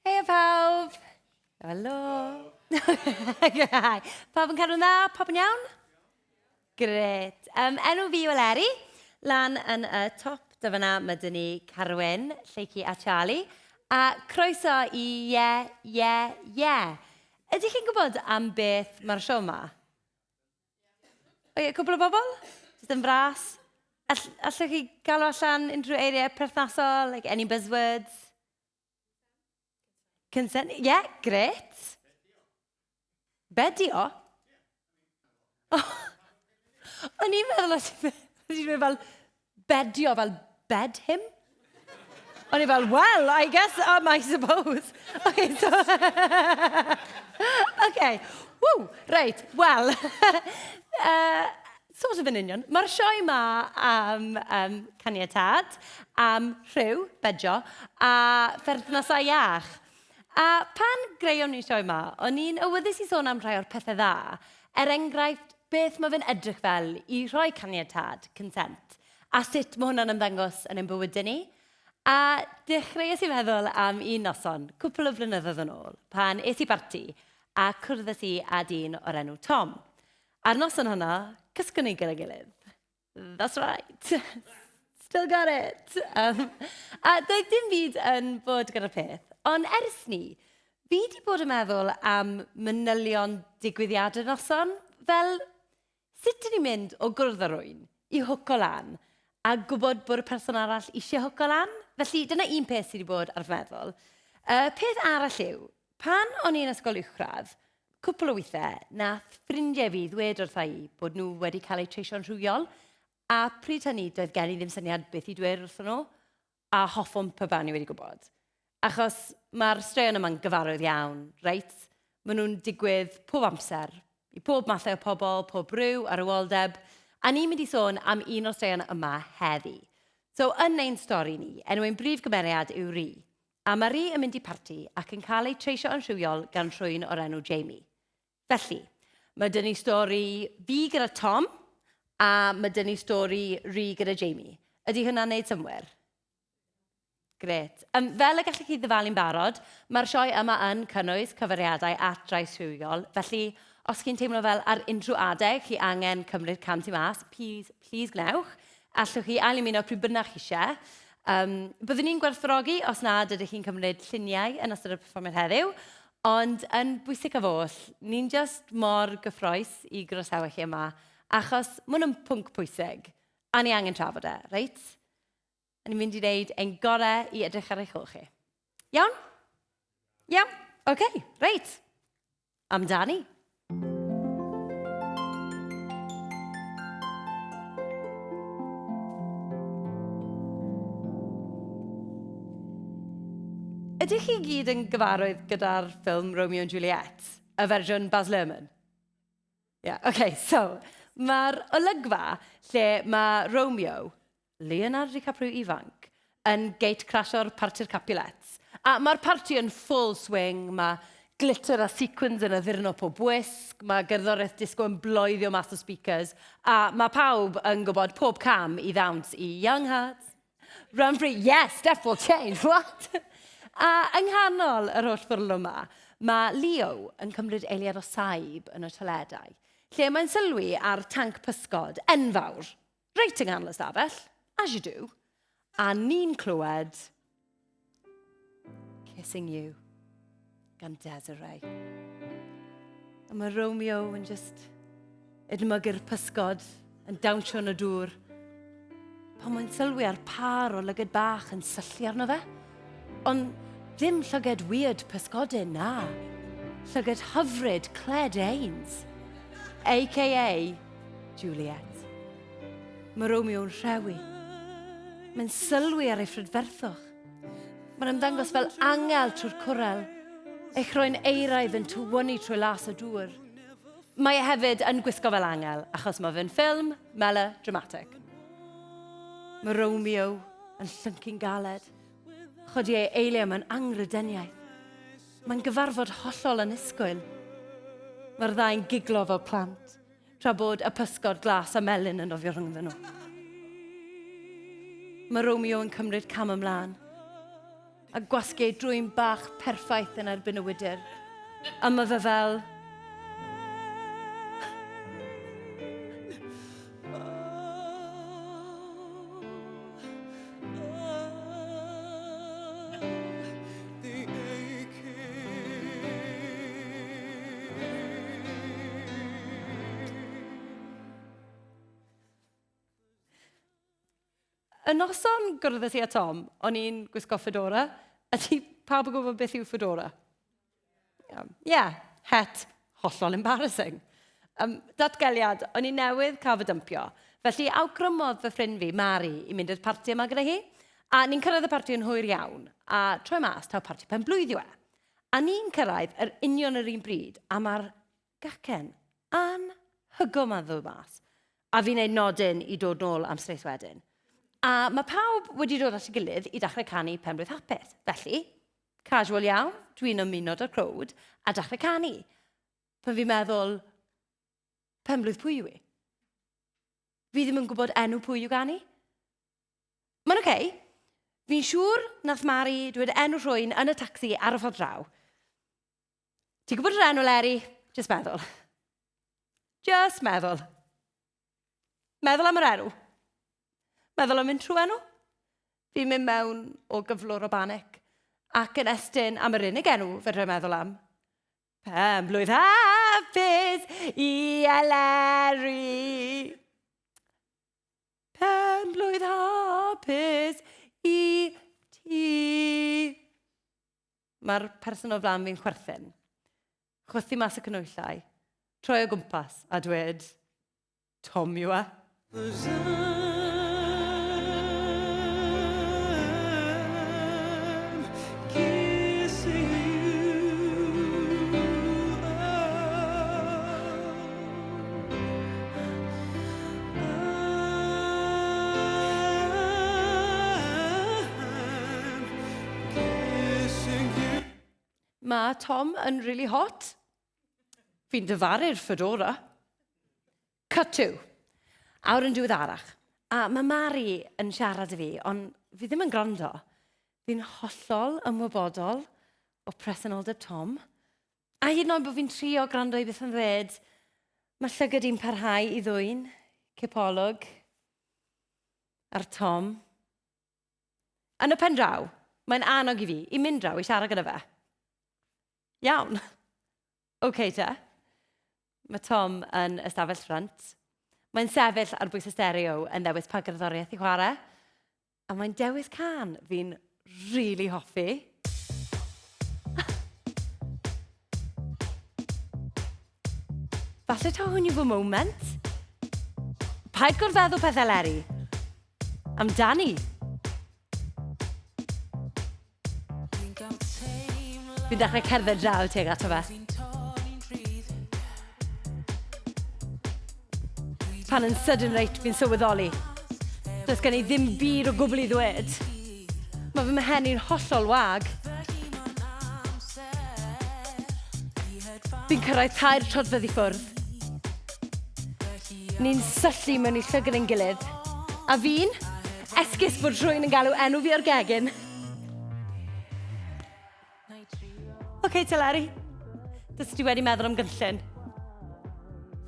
Heia pawb! Helo! Pawb yn cadw'n dda? Pawb yn iawn? Gret. Um, enw fi yw Eleri. Lan yn y top dy fyna mae dyn ni Carwyn, Lleucu a Charlie. A croeso i Ie, Ie, Ie. Ydych chi'n gwybod am beth mae'r siow yma? O ie, cwpl o bobl? Jyst yn fras. All, allwch chi galw allan unrhyw eiriau perthnasol, like any buzzwords? Consent, ie, yeah, gret. Bedio? Oh, o'n i'n meddwl o ti'n meddwl fel bedio, fel bed him? O'n i fel, well, I guess, um, I suppose. Okay, so... okay, woo, reit, well, uh, sort of yn union. Mae'r sioe yma am um, caniatâd, am rhyw, bedio, a pherthnasau iach. A pan greuon ni'r sioe yma, o'n i'n awyddus i sôn am rhai o'r pethau dda. Er enghraifft, beth mae fe'n edrych fel i rhoi caniatâd, consent, a sut mae hwnna'n ymddangos yn ein bywydau ni. A dechreuais i feddwl am un noson, cwpl o flynyddoedd yn ôl, pan es i barti a cwrddes i â dyn o'r enw Tom. A'r noson honno, cysgon ni gyda'i gilydd. That's right. Still got it. Um, a doedd dim byd yn bod gyda'r peth. Ond ers ni, fi wedi bod yn meddwl am manylion digwyddiadau noson, fel Sut dyn ni'n mynd o gwrdd â rwy'n i hwco lan a gwybod bod y person arall eisiau hwco lan? Felly dyna un peth sydd wedi bod ar fy meddwl. Y peth arall yw, pan o'n i'n ysgol uwchradd, cwpl o weithiau, nath ffrindiau fi ddweud wrtha i bod nhw wedi cael eu treisio'n rhywiol, a pryd hynny doedd gen i ddim syniad beth i dweud wrthyn nhw, a hoffwn pe bawn i wedi gwybod. Achos mae'r straeon yma'n gyfarwydd iawn, reit? Maen nhw'n digwydd pob amser, i pob mathau o pobl, pob rhyw a rhywioldeb, a ni'n mynd i sôn am un o'r straeon yma heddi. So, yn ein stori ni, enw ein brif gymeriad yw Ri. A mae Ri yn mynd i parti ac yn cael ei treisio yn rhywiol gan rhywun o'r enw Jamie. Felly, mae dyn ni stori fi gyda Tom, a mae dyn ni stori Ri gyda Jamie. Ydy hwnna'n neud synnwyr? Grêt. Um, fel y gallwch chi ddyfalu'n barod, mae'r sioe yma yn cynnwys cyfeiriadau at drais rhywiol, felly os chi'n teimlo fel ar unrhyw adeg chi angen cymryd cam tu mas, please, please gwnewch. Allwch chi ailymuno pryd bynnag chi eisiau. Um, byddwn ni'n gwerthfawrogi os nad ydych chi'n cymryd lluniau yn ystod y perfformiad heddiw, ond yn bwysicaf oll, ni'n just mor gyffroes i groesawu chi yma, achos mae hwn yn pwnc pwysig, a ni angen trafod e, reit? A ni'n mynd i wneud ein gorau i edrych ar eich ôl chi. Iawn? Iawn? Oce, okay, reit. Amdani. Ydych chi gyd yn gyfarwydd gyda'r ffilm Romeo and Juliet, y fersiwn Baz Luhrmann? Yeah, okay, so, mae'r olygfa lle mae Romeo, Leonardo DiCaprio ifanc, yn gate-crasho'r parti'r Capulets. A mae'r parti yn full swing, mae glitter a sequins yn addurno pob wisg, mae gerddoriaeth disgo yn bloeddio mas o speakers, a mae pawb yn gwybod pob cam i ddawns i Young Hearts. Run free, yes, step will change, what? A yng nghanol yr holl fwrlwm yma, mae Leo yn cymryd eiliad o saib yn y toiledau, lle mae'n sylwi ar tanc pysgod enfawr, reit yng nghanol y stafell, as you do, a ni'n clywed Kissing You gan Desiree. A mae Romeo yn just edmygu'r pysgod yn dawnsio yn y dŵr. Pan mae'n sylwi ar par o lyged bach yn syllu arno fe. Ond ddim llyged weird pysgodyn, na. Llyged hyfryd Claire Danes, a.k.a. Juliet. Mae Romeo'n rhewi. Mae'n sylwi ar ei phrydferthwch. Mae'n ymddangos fel angel trwy'r cwrel, ei chroen eiraidd yn tywynnu trwy las y dŵr. Mae e hefyd yn gwisgo fel angel, achos mae fe'n ffilm melodramatic. Mae Romeo yn llyncu'n galed. Chodi ei eiliau mewn anghredeniaeth. Mae'n gyfarfod hollol annisgwyl. Mae'r ddau'n giglo fel plant, tra bod y pysgod glas a melyn yn nofio rhyngddyn nhw. Mae Romeo yn cymryd cam ymlaen. A gwasgu ei drwyn bach perffaith yn erbyn y wydr. A mae fe fel... Y noson gwrddais i â Tom, o'n i'n gwisgo ffedora. Ydy pawb yn gwybod beth yw ffedora? Ie, yeah, het, hollol embarrassing. Datgeliad, o'n i newydd cael fy dympio. Felly awgrymodd fy ffrind fi, Mari, i mynd i'r parti yma gyda hi. A ni'n cyrraedd y parti yn hwyr iawn, a troi mas, taw parti pen blwydd yw e. A ni'n cyrraedd yr union yr un bryd, a mae'r gacen anhygoel ma'n ddod mas. A fi'n neud nodyn i dod nôl am straight wedyn. A mae pawb wedi dod at ei gilydd i dechrau canu Penblwydd Hapus. Felly, casual iawn, dwi'n ymuno da'r crowd a dechrau canu. Pan fi'n meddwl, penblwydd pwy yw i? Fi ddim yn gwybod enw pwy yw ganu. Mae'n oce. Okay. Fi'n siŵr nath Mari dweud enw rhywun yn y tacsi ar y ffordd draw. Ti'n gwybod yr enw, Leri? Just meddwl. Just meddwl. Meddwl am yr enw. Meddwl am unrhyw enw. Fi'n mynd mewn o gyflwr o banic ac yn estyn am yr unig enw fedra i meddwl am. Pen blwydd hapus i Eleri. Pen blwydd hapus i ti. Mae'r person o flaen fi'n chwerthin. Chwythu mas y canhwyllau, troi o gwmpas a dweud, Tom yw e. Mae Tom yn really hot. Fi'n dyfaru'r fedora. Cut to. Awr yn diweddarach. A mae Mari yn siarad i fi, ond fi ddim yn gwrando. Fi'n hollol ymwybodol o presenoldeb Tom. A hyd yn oed bod fi'n trio gwrando i beth yn ddweud, mae llygad i'n parhau i ddwyn cipolwg ar Tom. Yn y pen draw, mae'n annog i fi i mynd draw i siarad gyda fe. Iawn. OK te. Mae Tom yn ystafell ffrant. Mae'n sefyll ar bwys y stereo yn ddewis pa gerddoriaeth i chwarae. A mae'n dewis can fi'n really hoffi. Falle taw hwn yw fy moment. Paid gorfeddwl pethau, Leri. Amdani. Fi'n dechrau cerdded draw tuag ato fe. Pan yn sydyn reit fi'n sylweddoli. Does gen i ddim byd o gwbl i ddweud. Mae fy mhen i'n hollol wag. Fi'n cyrraedd tair troedfedd i ffwrdd. Ni'n syllu mewn i llygad ein gilydd. A fi'n esgus bod rhywun yn galw enw fi o'r gegin. Oce, okay, Teleri. Dys ti wedi meddwl am gynllun.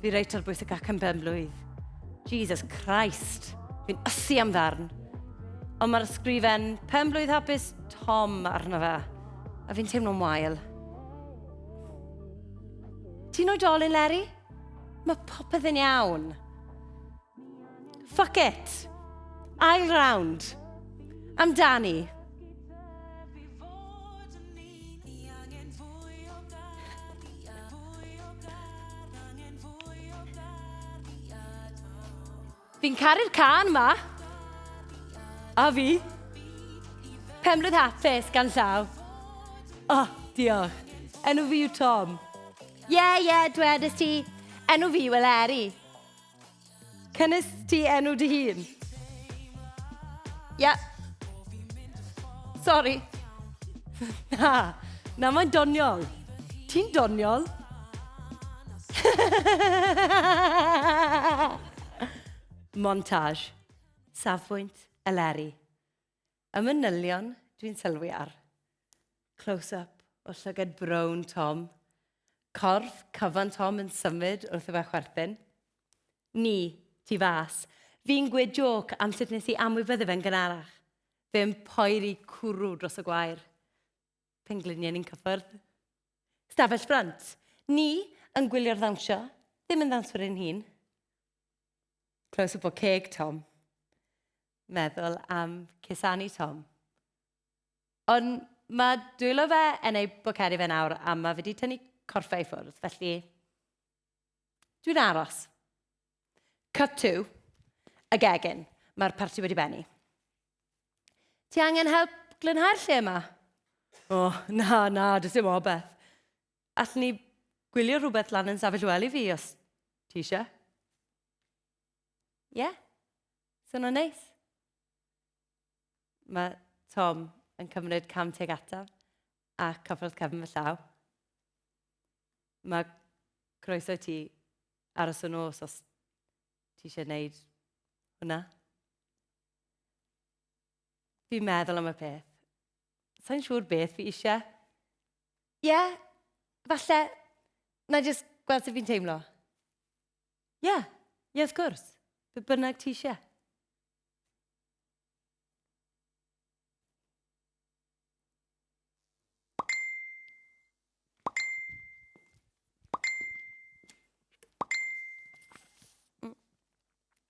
Fi reit ar bwys y gacen ben blwydd. Jesus Christ. Fi'n ysu am ddarn. Ond mae'r ysgrifen pen blwydd hapus Tom arno fe. A fi'n teimlo'n wael. Ti'n oedolyn, Leri? Mae popeth yn iawn. Fuck it. Ail round. Amdani. Fi'n caru'r cân 'ma. A fi. Penblwydd hapus gan llaw. Oh, diolch. Enw fi yw Tom. Ie, yeah, ie, yeah, dwedais ti. Enw fi yw Eleri. Cynnes ti enw dy hun? Ie. Yeah. Sorry. Na, na mae'n doniol. Ti'n doniol? Montage. Safbwynt Eleri. Y manylion dwi'n sylwi ar. Close-up o llygad brown Tom. Corff cyfan Tom yn symud wrth iddo fe chwerthin. Ni, tu fas. Fi'n gweud jôc am sut nes i anwybyddu fe'n gynharach. Fe'n poeri cwrw dros y gwair. Pengliniau ni'n cyffwrdd. Stafell front. Ni yn gwylio'r ddawnsio, ddim yn ddawnswyr ein hun. Close-up o ceg Tom. Meddwl am cusanu Tom. Ond mae dwylo fe yn ei bocedi fe nawr a mae fe wedi tynnu corff e i ffwrdd, felly dwi'n aros. Cut to, y gegin. Mae'r parti wedi bennu. Ti angen help glanhau'r lle yma? O, oh, na, na, does dim obeth. Allwn ni gwylio rhywbeth lan yn safell wely fi os ti eisiau? Ie? Yeah? Swnio'n neis? Mae Tom yn cymryd cam tuag ataf a cyffwrdd cefn fy llaw. Mae croeso i ti aros y nos os ti eisiau gwneud hwnna. Fi'n meddwl am y peth. Sa'n siŵr beth fi eisiau. Ie, yeah, falle, na jyst gweld sut fi'n teimlo. Ie, yeah, ie, yeah, wrth gwrs. Be bynnag ti eisiau.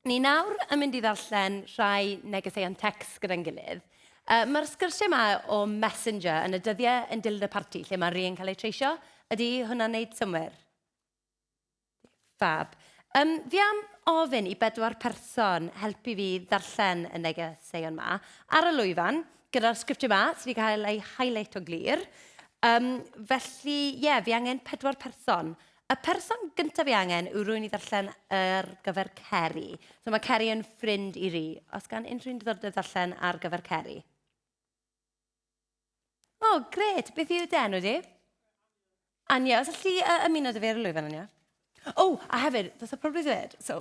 Ni nawr yn mynd i ddarllen rhai negeseuon text gyda'n gilydd. Uh, Mae'r sgyrsiau yma o Messenger yn y dyddiau yn dilyn y parti lle mae rhi'n cael ei treisio. Ydy hwnna'n neud synnwyr? Fab. Um, fi am ofyn i bedwar person helpu fi ddarllen y negeseuon yma ar y lwyfan gyda'r sgriptiau yma sydd wedi cael ei highlight o glir. Um, felly, ie, yeah, fi angen pedwar person. Y person gyntaf fi angen yw rhywun i ddarllen ar gyfer Ceri. So mae Ceri yn ffrind i ri. Os gan unrhyw un diddordeb ddarllen ar gyfer Ceri? O, oh, gret. Beth yw dy enw di? Anya, os alli ymuno dy fi ar y lwyfan, Anya? O, oh, a hefyd, fysa probably ddweud, so,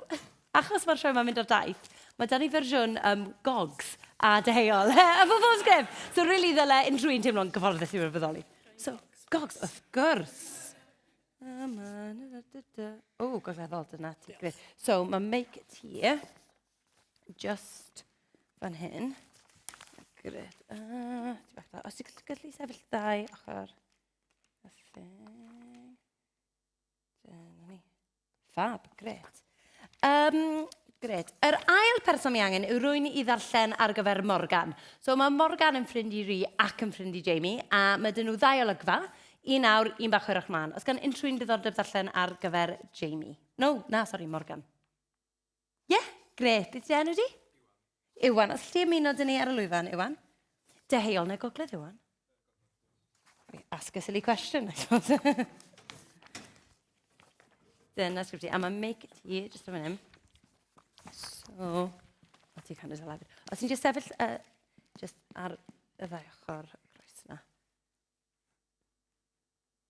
achos mae'r sioe yma'n mynd ar daith, mae da ni fersiwn um, gogs a deheuol, efo pob sgrif. So, really, ddyle unrhyw un teimlo'n gyfforddus i wirfoddoli. So, gogs, wrth gwrs. O, oh, gogleddol, dyna ti. Gret. So, mae meic ti just fan hyn. Gret. Uh, os ti'n gallu sefyll ddau ochr y thing. Dyna ni. Fab, gret. Um, gret. Yr ail person mi angen yw rwy'n i ddarllen ar gyfer Morgan. So mae Morgan yn ffrind i Ri ac yn ffrind i Jamie, a mae dyn nhw ddau olygfa, un awr, un bach hwyrach mlaen. Os gan unrhyw un diddordeb ddarllen ar gyfer Jamie? No, na, sori, Morgan. Ie, yeah, gret. Beth dy enw di? Iwan. Os ti ymuno dyn ni ar y lwyfan, Iwan? Deheuol neu gogledd, Iwan? Ask a silly question, I suppose. Dyna sgrifti. A mae make it here, just fan hyn. So, o ti kind of dal hefyd. Os ti'n just sefyll uh, just ar y ddau ochr y croes yna.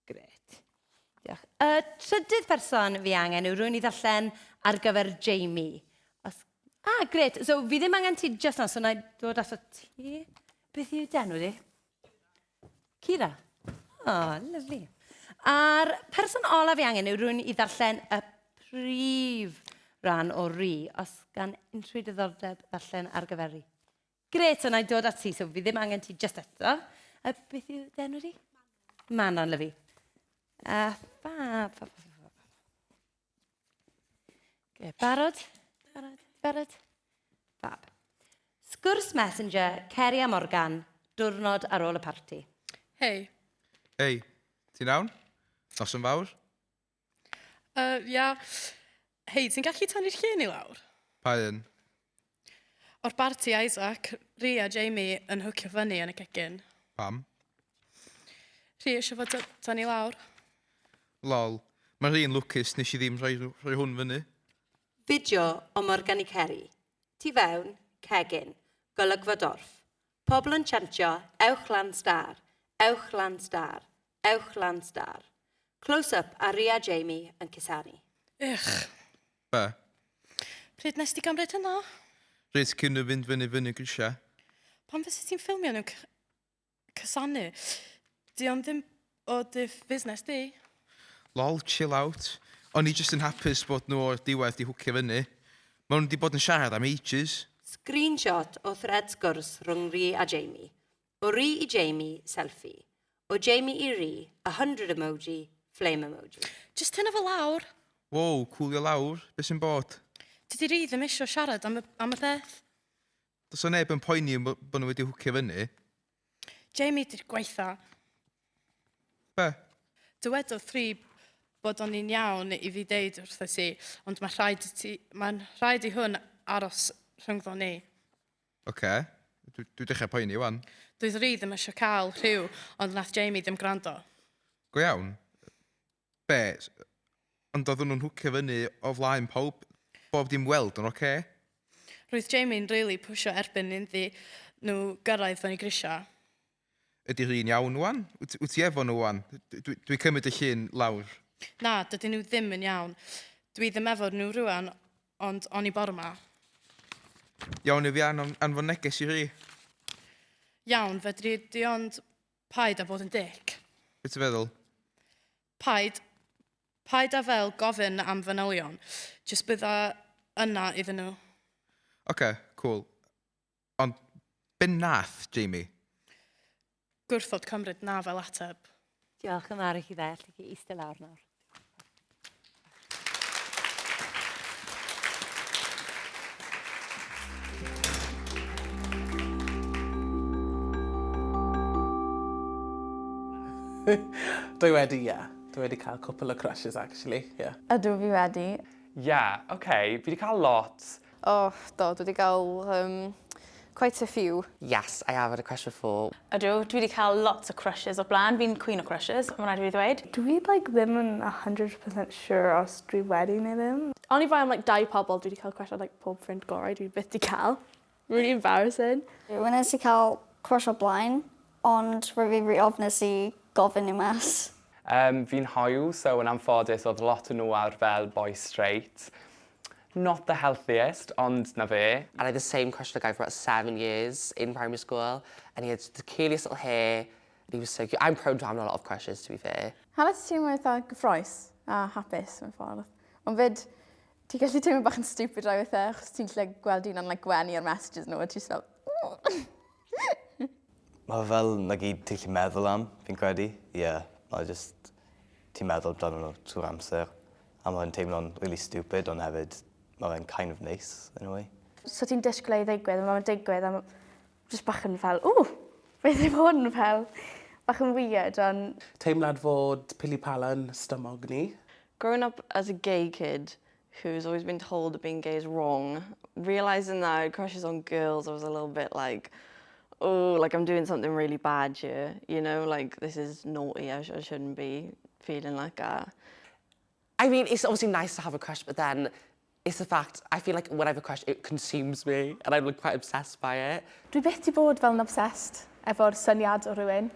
Gret. Diolch. Y trydydd person fi angen yw rhywun i ddarllen ar gyfer Jamie. Os... Ah, gret. So, fi ddim angen ti just na, so na i dod ato ti. Beth yw d'enw di? Cira. Oh, lovely. A'r person olaf fi angen yw rhywun i ddarllen y prif ran o ri, os gan unrhyw diddordeb ddarllen ar gyfer ri. Gret, so na i dod at ti, so fi ddim angen ti just eto. A beth yw dy enw di? Manon, lyfi. A fab, fab, fab, fab. Gret, barod? Barod, barod? Fab. Sgwrs Messenger, Ceri a Morgan, diwrnod ar ôl y parti. Hei. Hei, ti'n iawn? Noson fawr? Uh, ia. Hei, ti'n gallu tynnu'r llun i lawr? Pa un? O'r barti Isaac, Rhi a Jamie yn hwcio fyny yn y cegin. Pam? Rhi eisiau fod tynnu lawr. Lol. Mae Rhi'n lwcus nes i ddim rhoi, rhoi hwn fyny. Fideo o Morgan i Ceri. Tu fewn, cegin. Golygfa dorf. Pobl yn chantio, ewch lan star, ewch lan star, ewch lan star. Close-up ar Ria Jamie yn cusanu. Ych. Be? Pryd nes ti gymryd hynna? Reit cyn y fynd fyny fyny grisiau. Pam fysa ti'n ffilmio nhw'n cysanu? Di o'n ddim o dy fusnes di. Lol, chill out. O'n i jyst yn hapus bod nhw o'r diwedd 'di hwcio fyny. Maen nhw 'di bod yn siarad am ages. Screenshot o thread sgwrs rhwng Rhi a Jamie. O Rhi i Jamie, selfie. O Jamie i Rhi, a hundred emoji, flame emoji. Jyst tynna fo lawr. Wow, cwlio lawr, be sy'n bod? Dydy Rhi ddim isio siarad am y, am y peth. Does 'na neb yn poeni bod nhw wedi hwcio fyny. Jamie di'r gwaetha. Be? Dywedodd Rhi bod o'n i'n iawn i fi deud wrtho ti, ond mae rhaid i ti, mae'n rhaid i hwn aros rhyngddo ni. Oce. Dwi, dwi dechrau poeni wan. Doedd Rhi ddim eisiau cael rhyw, ond nath Jamie ddim gwrando. Go iawn? Be? Ond oedden nhw'n hwcio fyny o flaen pawb. Bob dim weld yn oce. Roedd Jamie'n rili really pwsio erbyn iddi nhw gyrraedd fyny grisiau. Ydy rhi'n iawn wan? Wyt wyt ti efo nhw wan? Dwi, dwi cymryd y llun lawr. Na, dydyn nhw ddim yn iawn. Dwi ddim efo nhw rwan, ond o'n i bore 'ma. Iawn i fi anfon, anfon neges i rhi. Iawn, fedri di ond paid â bod yn dick. Be ti'n feddwl? Paid, paid â fel gofyn am fanylion. Jyst bydda yna iddyn nhw. Oce, cool. Ond be nath Jamie? Gwrthod cymryd na fel ateb. Diolch yn fawr i chi ddau. Allwch chi eistedd lawr nawr. Dwi wedi, ie. Dwi wedi cael cwpl o crushes, actually, ie. Ydw, fi wedi. Ie, ok, fi 'di cael lot. O, do, dwi wedi cael um, quite a few. Yes, I have had a crush before. Ydw, dwi wedi cael lots o crushes o blaen. Fi'n queen o crushes, mae'n rhaid i fi ddweud. Dwi like, ddim yn 100% sure os dwi wedi neu ddim. Oni bai am like, dau pobl, dwi wedi cael crush ar like, pob ffrind gorau dwi byth wedi cael. Really embarrassing. Wnes i cael crush o blaen, ond rwy fi rhy ofnus i gofyn i mas. Fi'n hoyw, so yn anffodus oedd lot o nhw ar fel boy straight. Not the healthiest, ond na fe. And I had the same crush on a guy for about 7 years in primary school. And he had the curliest little hair. And he was so cute. I'm prone to having a lot of crushes, to be fair. Hanes teimlo eitha gyffrous a hapus mewn ffordd. Ond fyd, ti'n gallu teimlo bach yn stupid rai weithiau, achos ti'n gallu gweld un o'n like, gwenu ar messages nhw, a ti'n just fel... Mae fel na gyd ti'n gallu meddwl am, fi'n credu. Ie, yeah, mae just ti'n meddwl amdano nhw trwy'r amser. A mae'n teimlo'n really stupid, ond hefyd mae'n kind of nice in a way. So ti'n disgwyl ei ddigwydd, a mae'n digwydd, a ma' just bach yn fel, ww, beth yw hwn fel, bach yn weird, ond Teimlad fod pili pala yn stumog ni. Growing up as a gay kid who's always been told that being gay is wrong, realizing that I had crushes on girls, I was a little bit like, oh, like I'm doing something really bad here, like this is naughty, I shouldn't be feeling like that. I mean, it's obviously nice to have a crush, but then it's the fact, I feel like when I have a crush, it consumes me, and I'm like quite obsessed by it. Dwi byth 'di bod fel yn obsessed efo'r syniad o rhywun.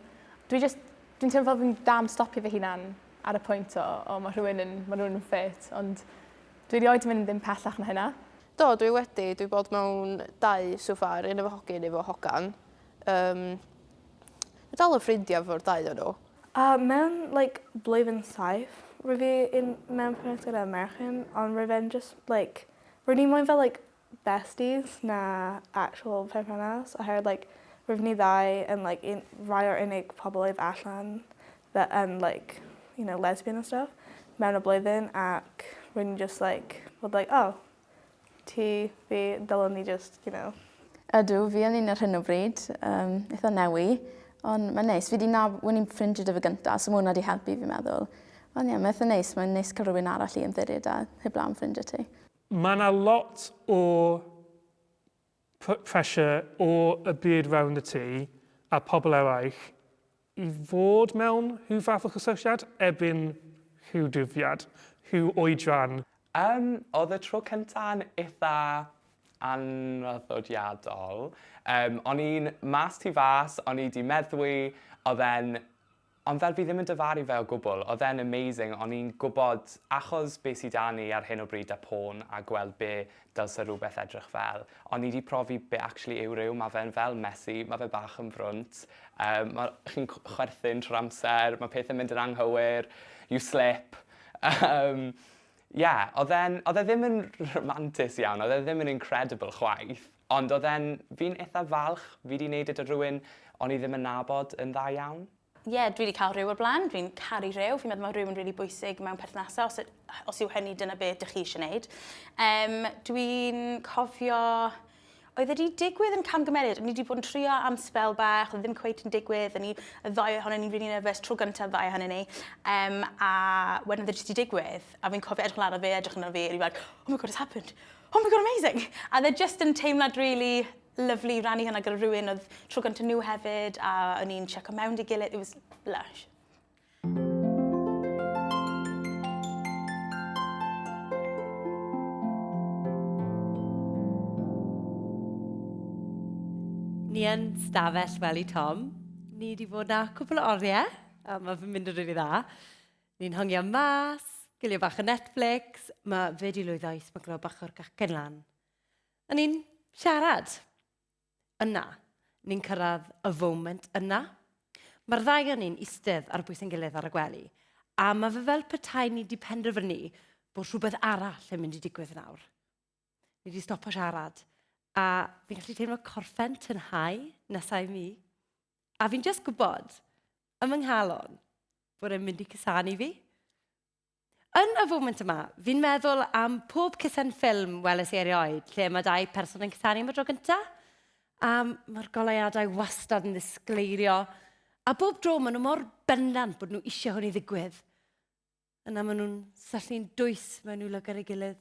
Dwi just, dwi'n teimlo fel fi'n dam stopio fy hunan ar y pwynt o, o mae rhywun yn, mae rhywun yn ffit, ond dwi erioed yn mynd ddim pellach na hynna. Do, dwi wedi. Dwi bod mewn dau so far, un efo hogyn, un efo hogan. Dwi dal yn ffrindiau efo'r dau o'n nhw. Mewn like, blwyddyn 7, rwy fi in, mewn perthynas gyda merchen, ond rwy fe'n just, like, rwy ni moyn fel, like, besties na actual perthynas, oherwydd, like, rwy ni ddau yn, like, un, rai o'r unig pobl oedd allan that, and, like, lesbian and stuff, mewn y blwyddyn, ac rwy ni just, like, bod, like, oh, ti, fi, dylwn ni just, Ydw, fi yn un ar hyn o bryd, eitha newi, ond mae'n neis. Fi di nab, when i'n ffrindiau 'da fe gyntaf, so mae hwnna di helpu fi'n meddwl. Ond ie, mae'n eitha neis, mae'n neis cael rhywun arall i ymddiried a heblaw am ffrindiau ti. Mae yna lot o pressure o y byd rownd y tŷ a pobl eraill i fod mewn rhyw fath o cysylltiad erbyn rhyw dyddiad, rhyw oedran. Oedd y tro cynta'n eitha anraddodiadol. O'n i'n mas tu fas, o'n i 'di meddwi, oedd e'n Ond fel fi ddim yn dyfaru fe o gwbl, oedd e'n amazing, o'n i'n gwybod, achos be sy 'da ni ar hyn o bryd 'da porn a gweld be dylse rhywbeth edrych fel, o'n i 'di profi be actually yw rhyw, ma' fe'n fel messy, ma' fe bach yn frwnt, yym ma' chi'n chwerthin trwy'r amser, ma' pethe'n mynd yn anghywir, you slip, yym ie, oedd e'n, oedd e ddim yn rhamantus iawn, oedd e ddim yn incredible chwaith, ond oedd e'n, fi'n itha falch fi 'di neud e 'da rhywun o'n i ddim yn nabod yn dda iawn. Ie, yeah, dwi wedi cael rhyw o'r blaen, dwi'n caru rhyw, fi'n meddwl mae rhyw yn rili really bwysig mewn perthnasau, os, os yw hynny dyna beth ydych chi eisiau gwneud. Um, dwi'n cofio, oedd wedi digwydd yn camgymeriad, o'n i wedi bod yn trio am spel bach, oedd ddim cweit yn digwydd, o'n i, y ddau ohonon ni'n really nervous, tro gyntaf ddau ohonon ni, um, a wedyn oedd e jyst wedi digwydd, a fi'n cofio edrych lan ar fe, edrych yn ar fi, a ni'n like, oh my god, it's happened, oh my god, amazing! A oedd e just yn teimlad really lyfli rannu hwnna gyda rhywun oedd tro gyntaf nhw hefyd a o'n i'n checo mewn dy gilydd. It was lush. Ni yn stafell wely Tom. Ni wedi bod na cwpl o oriau, a mae fe'n mynd yn rili dda. Ni'n hongio mas, gwylio bach o Netflix. Mae fe wedi lwyddo i smyglo bach o'r gacen lan. A ni'n siarad. Yna, ni'n cyrraedd y foment yna. Mae'r ddau o'n ni'n eistedd ar bwys ein gilydd ar y gwely, a mae fe fel petai ni wedi penderfynu bod rhywbeth arall yn mynd i digwydd nawr. Ni wedi stopo siarad, a fi'n gallu teimlo corffen tynhau nesau mi. A fi'n just gwybod, ym yng nghalon, bod e'n mynd i cusanu fi. Yn y foment yma, fi'n meddwl am pob cusan ffilm weles i erioed, lle mae dau person yn cusanu am y dro gynta. A mae'r goleuadau wastad yn ddisgleirio. A bob dro maen nhw mor bendant bod nhw eisiau hwn i ddigwydd. Yna maen nhw'n syllu'n dwys mewn i'w lygad ei gilydd.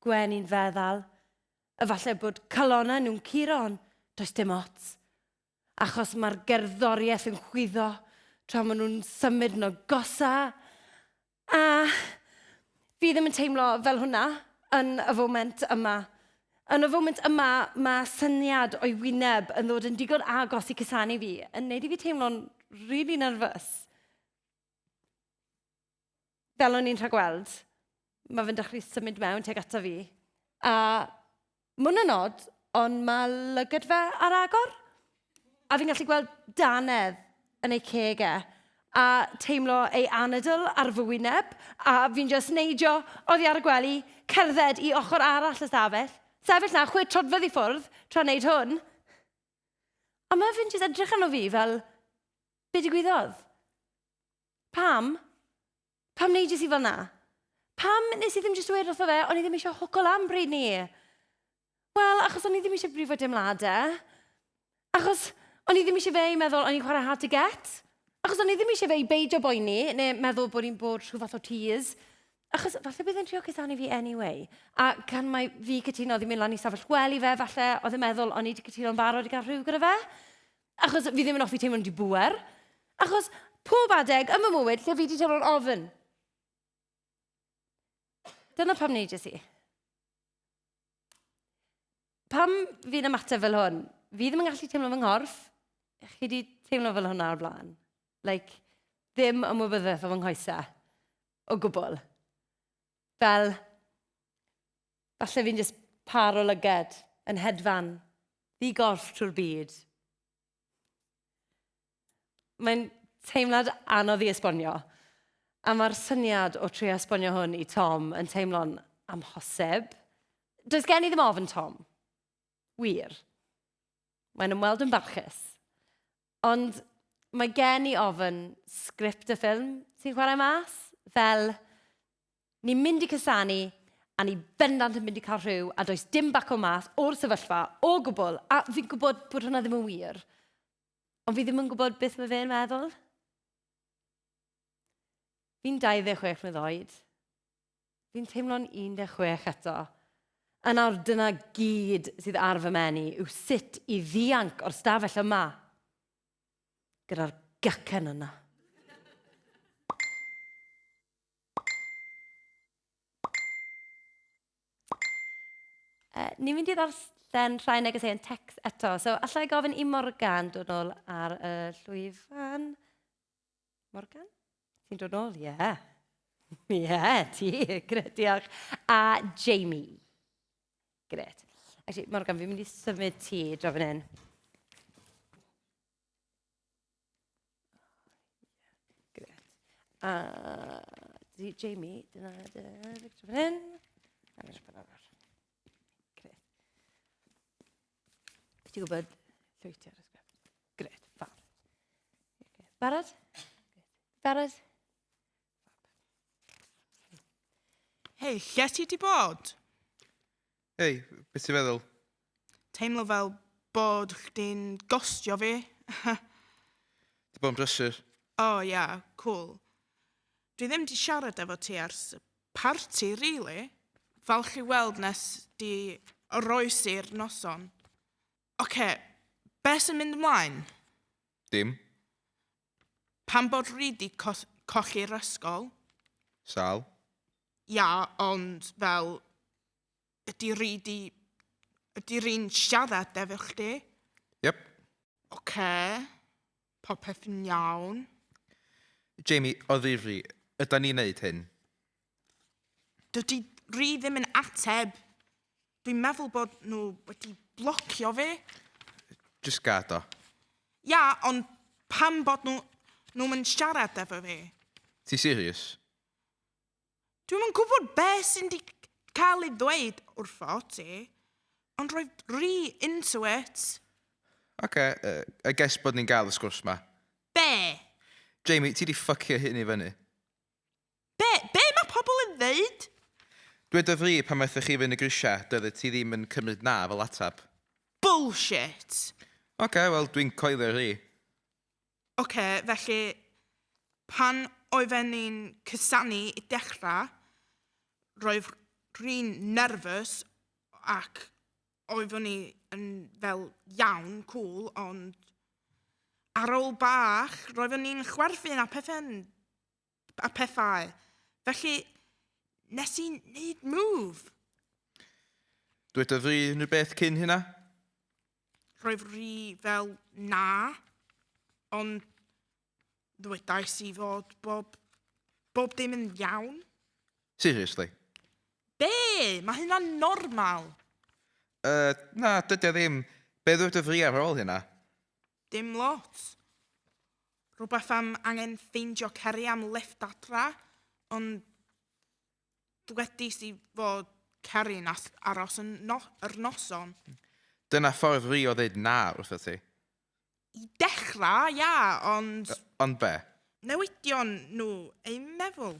Gwenu'n feddal. Efallai bod calonnau nhw'n curo, ond does dim ots. Achos mae'r gerddoriaeth yn chwyddo tra maen nhw'n symud yn agosa. A fi ddim yn teimlo fel hwnna yn y foment yma. Yn y foment yma, mae syniad o'i wyneb yn ddod yn digon agos i cusanu fi, yn neud i fi teimlo'n really nervous. Fel o'n i'n rhagweld, mae fe'n dechrau symud mewn tuag ato fi. A mae hwnna'n od, ond mae lygad fe ar agor. A fi'n gallu gweld dannedd yn ei ceg e, a teimlo ei anadl ar fy wyneb, a fi'n just neidio oddi ar y gwely, cerdded i ochr arall y stafell, sefyll na chwe troedfedd i ffwrdd, tra'n neud hwn. A mae fe'n just edrych arno fi fel, be digwyddodd? Pam? Pam neidies i fel 'na? Pam nes i ddim jyst dweud wrtho fe o'n i ddim eisiau hwco lan bryd 'ny? Wel, achos o'n i ddim eisiau brifo deimladau. Achos o'n i ddim eisiau fe i meddwl o'n i'n chwarae hard to get. Achos o'n i ddim eisiau fe i beidio boeni neu meddwl bod i'n bod rhyw fath o tease. Achos falle bydd e'n trio cusanu fi anyway. A gan mai fi cytunodd i mynd lan i stafell gwely fe, falle oedd e'n meddwl o'n i wedi cytuno'n barod i gael rhyw gyda fe. Achos fi ddim yn hoffi teimlo'n dibŵer. Achos pob adeg yn fy mywyd lle fi wedi teimlo'n ofn. Dyna pam neidies i. Pam fi'n ymateb fel hwn? Fi ddim yn gallu teimlo fy nghorff. Chi wedi teimlo fel hwnna o'r blaen? Like, ddim ymwybyddiaeth o fy nghoesau. O gwbl. Fel, falle fi'n just par o lyged yn hedfan ddi-gorff trwy'r byd. Mae'n teimlad anodd i esbonio. A mae'r syniad o trio esbonio hwn i Tom yn teimlo'n amhosib. Does gen i ddim ofn Tom. Wir. Mae'n ymweld yn barchus. Ond mae gen i ofn sgript y ffilm sy'n chwarae mas, fel ni'n mynd i cusanu a ni bendant yn mynd i cael rhyw a does dim bac o mas o'r sefyllfa o gwbl a fi'n gwybod bod hwnna ddim yn wir. Ond fi ddim yn gwybod beth mae fe'n meddwl. Fi'n 26 mlwydd oed. Fi'n teimlo'n 16 eto. A nawr dyna gyd sydd ar fy mhen i yw sut i ddianc o'r stafell yma gyda'r gacen yna. Ni'n mynd i ddarllen rhai negeseuon text eto. So, allai gofyn i Morgan dod nôl ar y llwyfan? Morgan? Ti'n dod nôl? Ie. Yeah. Ie, yeah, ti. Gret, diolch. A Jamie. Gret. Actually, Morgan, fi'n mynd i symud ti draw fan hyn. Gret. A Jamie, dyna, dyna, draw fan hyn. A draw fan arall. Gret. Ti'n gwybod llwyth ti ar y sgript? Gret, fab. Barod? Barod? Hei, lle ti di bod? Hei, beth ti'n feddwl? Teimlo fel bod chdi'n gostio fi. Di bod yn brysur. O, oh, ia, yeah, cool. Dwi ddim di siarad efo ti ers y parti, really. Falch i weld nes di oroesi'r noson. Oce, okay, be sy'n mynd ymlaen? Dim. Pam bod Rhi di colli'r ysgol? Sal. Ia, ond fel, ydy Rhi di... Ydy Rhi'n siarad efo chdi? Yep. Oce, okay, popeth yn iawn. Jamie, o ddifri, yda ni'n neud hyn? Dydy Rhi ddim yn ateb. Dwi'n meddwl bod nhw wedi blocio fi. Just gad o. Ia, ond pam bod nhw nhw'm yn siarad efo fi? Ti serious? Dwi'm yn gwybod be sy'n di cael ei ddweud wrtho ti, ond roedd Rhi into it. Oce, okay, I guess bod ni'n gael y sgwrs ma. Be? Jamie, ti di ffucio hyn i fyny. Be? Be mae pobl yn ddeud? Dwedodd Rhi pan aethoch chi fyny grisiau, doeddet ti ddim yn cymryd na fel ateb. Bullshit! Oce, okay, wel, dwi'n coelio Rhi. Oce, okay, felly, pan oedden ni'n cusanu i dechrau, roedd Rhi'n nervous ac oeddwn i yn fel iawn, cool, ond ar ôl bach, roeddwn ni'n chwerthin a pethau'n a pethau. Felly, nes i wneud move. Dwedodd Rhi unrhyw beth cyn hynna? Roedd Rhi fel na, ond ddwedais i fod bob, bob dim yn iawn. Seriously? Be? Mae hynna'n normal. Uh, na, dydy o ddim. Be ddwedodd Rhi ar ôl hynna? Dim lot. Rhywbeth am angen ffeindio Ceri am lifft adra, ond dwedis i fod Ceri'n aros yn no yr noson. Dyna ffordd Rhi o ddeud na wrtho ti. I dechrau, ia, ond... Ond be? Newidion nhw eu meddwl.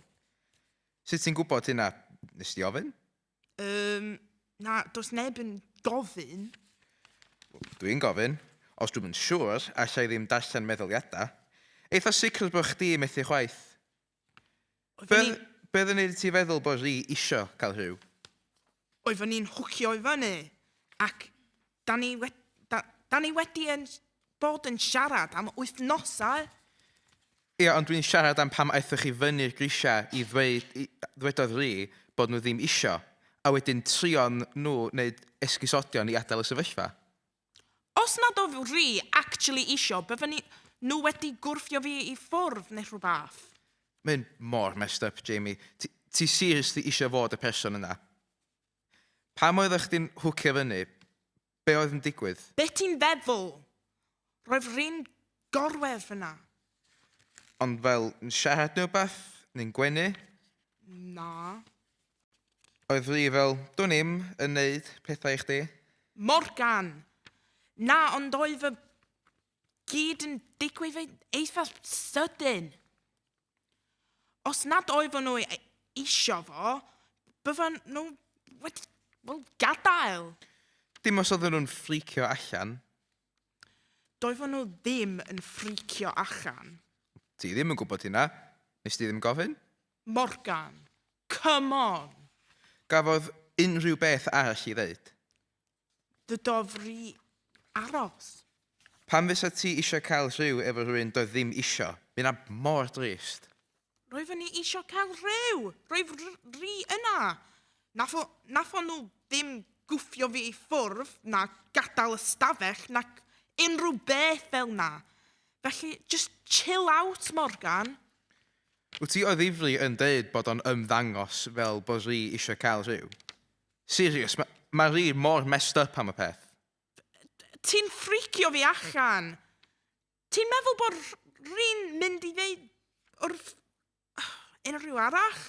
Sut ti'n gwybod hynna? Nes ti ofyn? Um, na, does neb yn gofyn. Dwi'n gofyn. Os dwi'm yn siŵr, alla i ddim darllen meddyliadau. Eitha sicr bod chdi methu chwaith. Oeddwn Be, be oedd yn neud i ti feddwl bod Rhi isio cael rhyw? Oeddwn ni'n hwcio i fyny ac da ni, we, da, da ni wedi yn, bod yn siarad am wythnosau. Ia, ond dwi'n siarad am pam aethoch chi fyny'r grisiau i ddweud, i, ddwedodd Rhi bod nhw ddim isio, a wedyn trion nhw wneud esgusodion i adael y sefyllfa. Os nad oedd Rhi actually isio, bydden ni, nhw wedi gwrthio fi i ffwrdd neu rhywbeth. Mae'n mor messed up, Jamie. Ti, ti seriously isio fod y person yna? Pam oeddech chdi'n hwcio fyny? Be oedd yn digwydd? Be ti'n feddwl? Roedd Rhi'n gorwedd fyna. Ond fel, yn siarad neu wbath? Neu'n gwenu? Na. Oedd Rhi fel, dwn i'm, yn neud pethau i chdi? Morgan! Na, ond oedd y gyd yn digwydd eitha sydyn. Os nad oedden nhw isio fo, bydden nhw wedi, wel, gadael. Dim os oedden nhw'n ffricio allan. Doedden nhw ddim yn ffricio allan. Ti ddim yn gwybod hynna. Nes ti ddim gofyn? Morgan, come on! Gafodd unrhyw beth arall i ddeud? Dydodd Rhi aros. Pam fysa ti isio cael rhyw efo rhywun doedd ddim isio? Mae hynna mor drist. Roeddwn i isio cael rhyw! Roedd Rhi yna! Nath o, nath o nhw ddim gwffio fi i ffwrdd, na gadael y stafell, nac unrhyw beth fel na. Felly, just chill out, Morgan. Wyt ti o ddifri yn deud bod o'n ymddangos fel bod Rhi eisiau cael rhyw? Serious, ma' ma' Rhi mor messed up am y peth. Ti'n ffricio fi allan. Ti'n meddwl bod Rhi'n mynd i ddeud wrth unrhyw arall?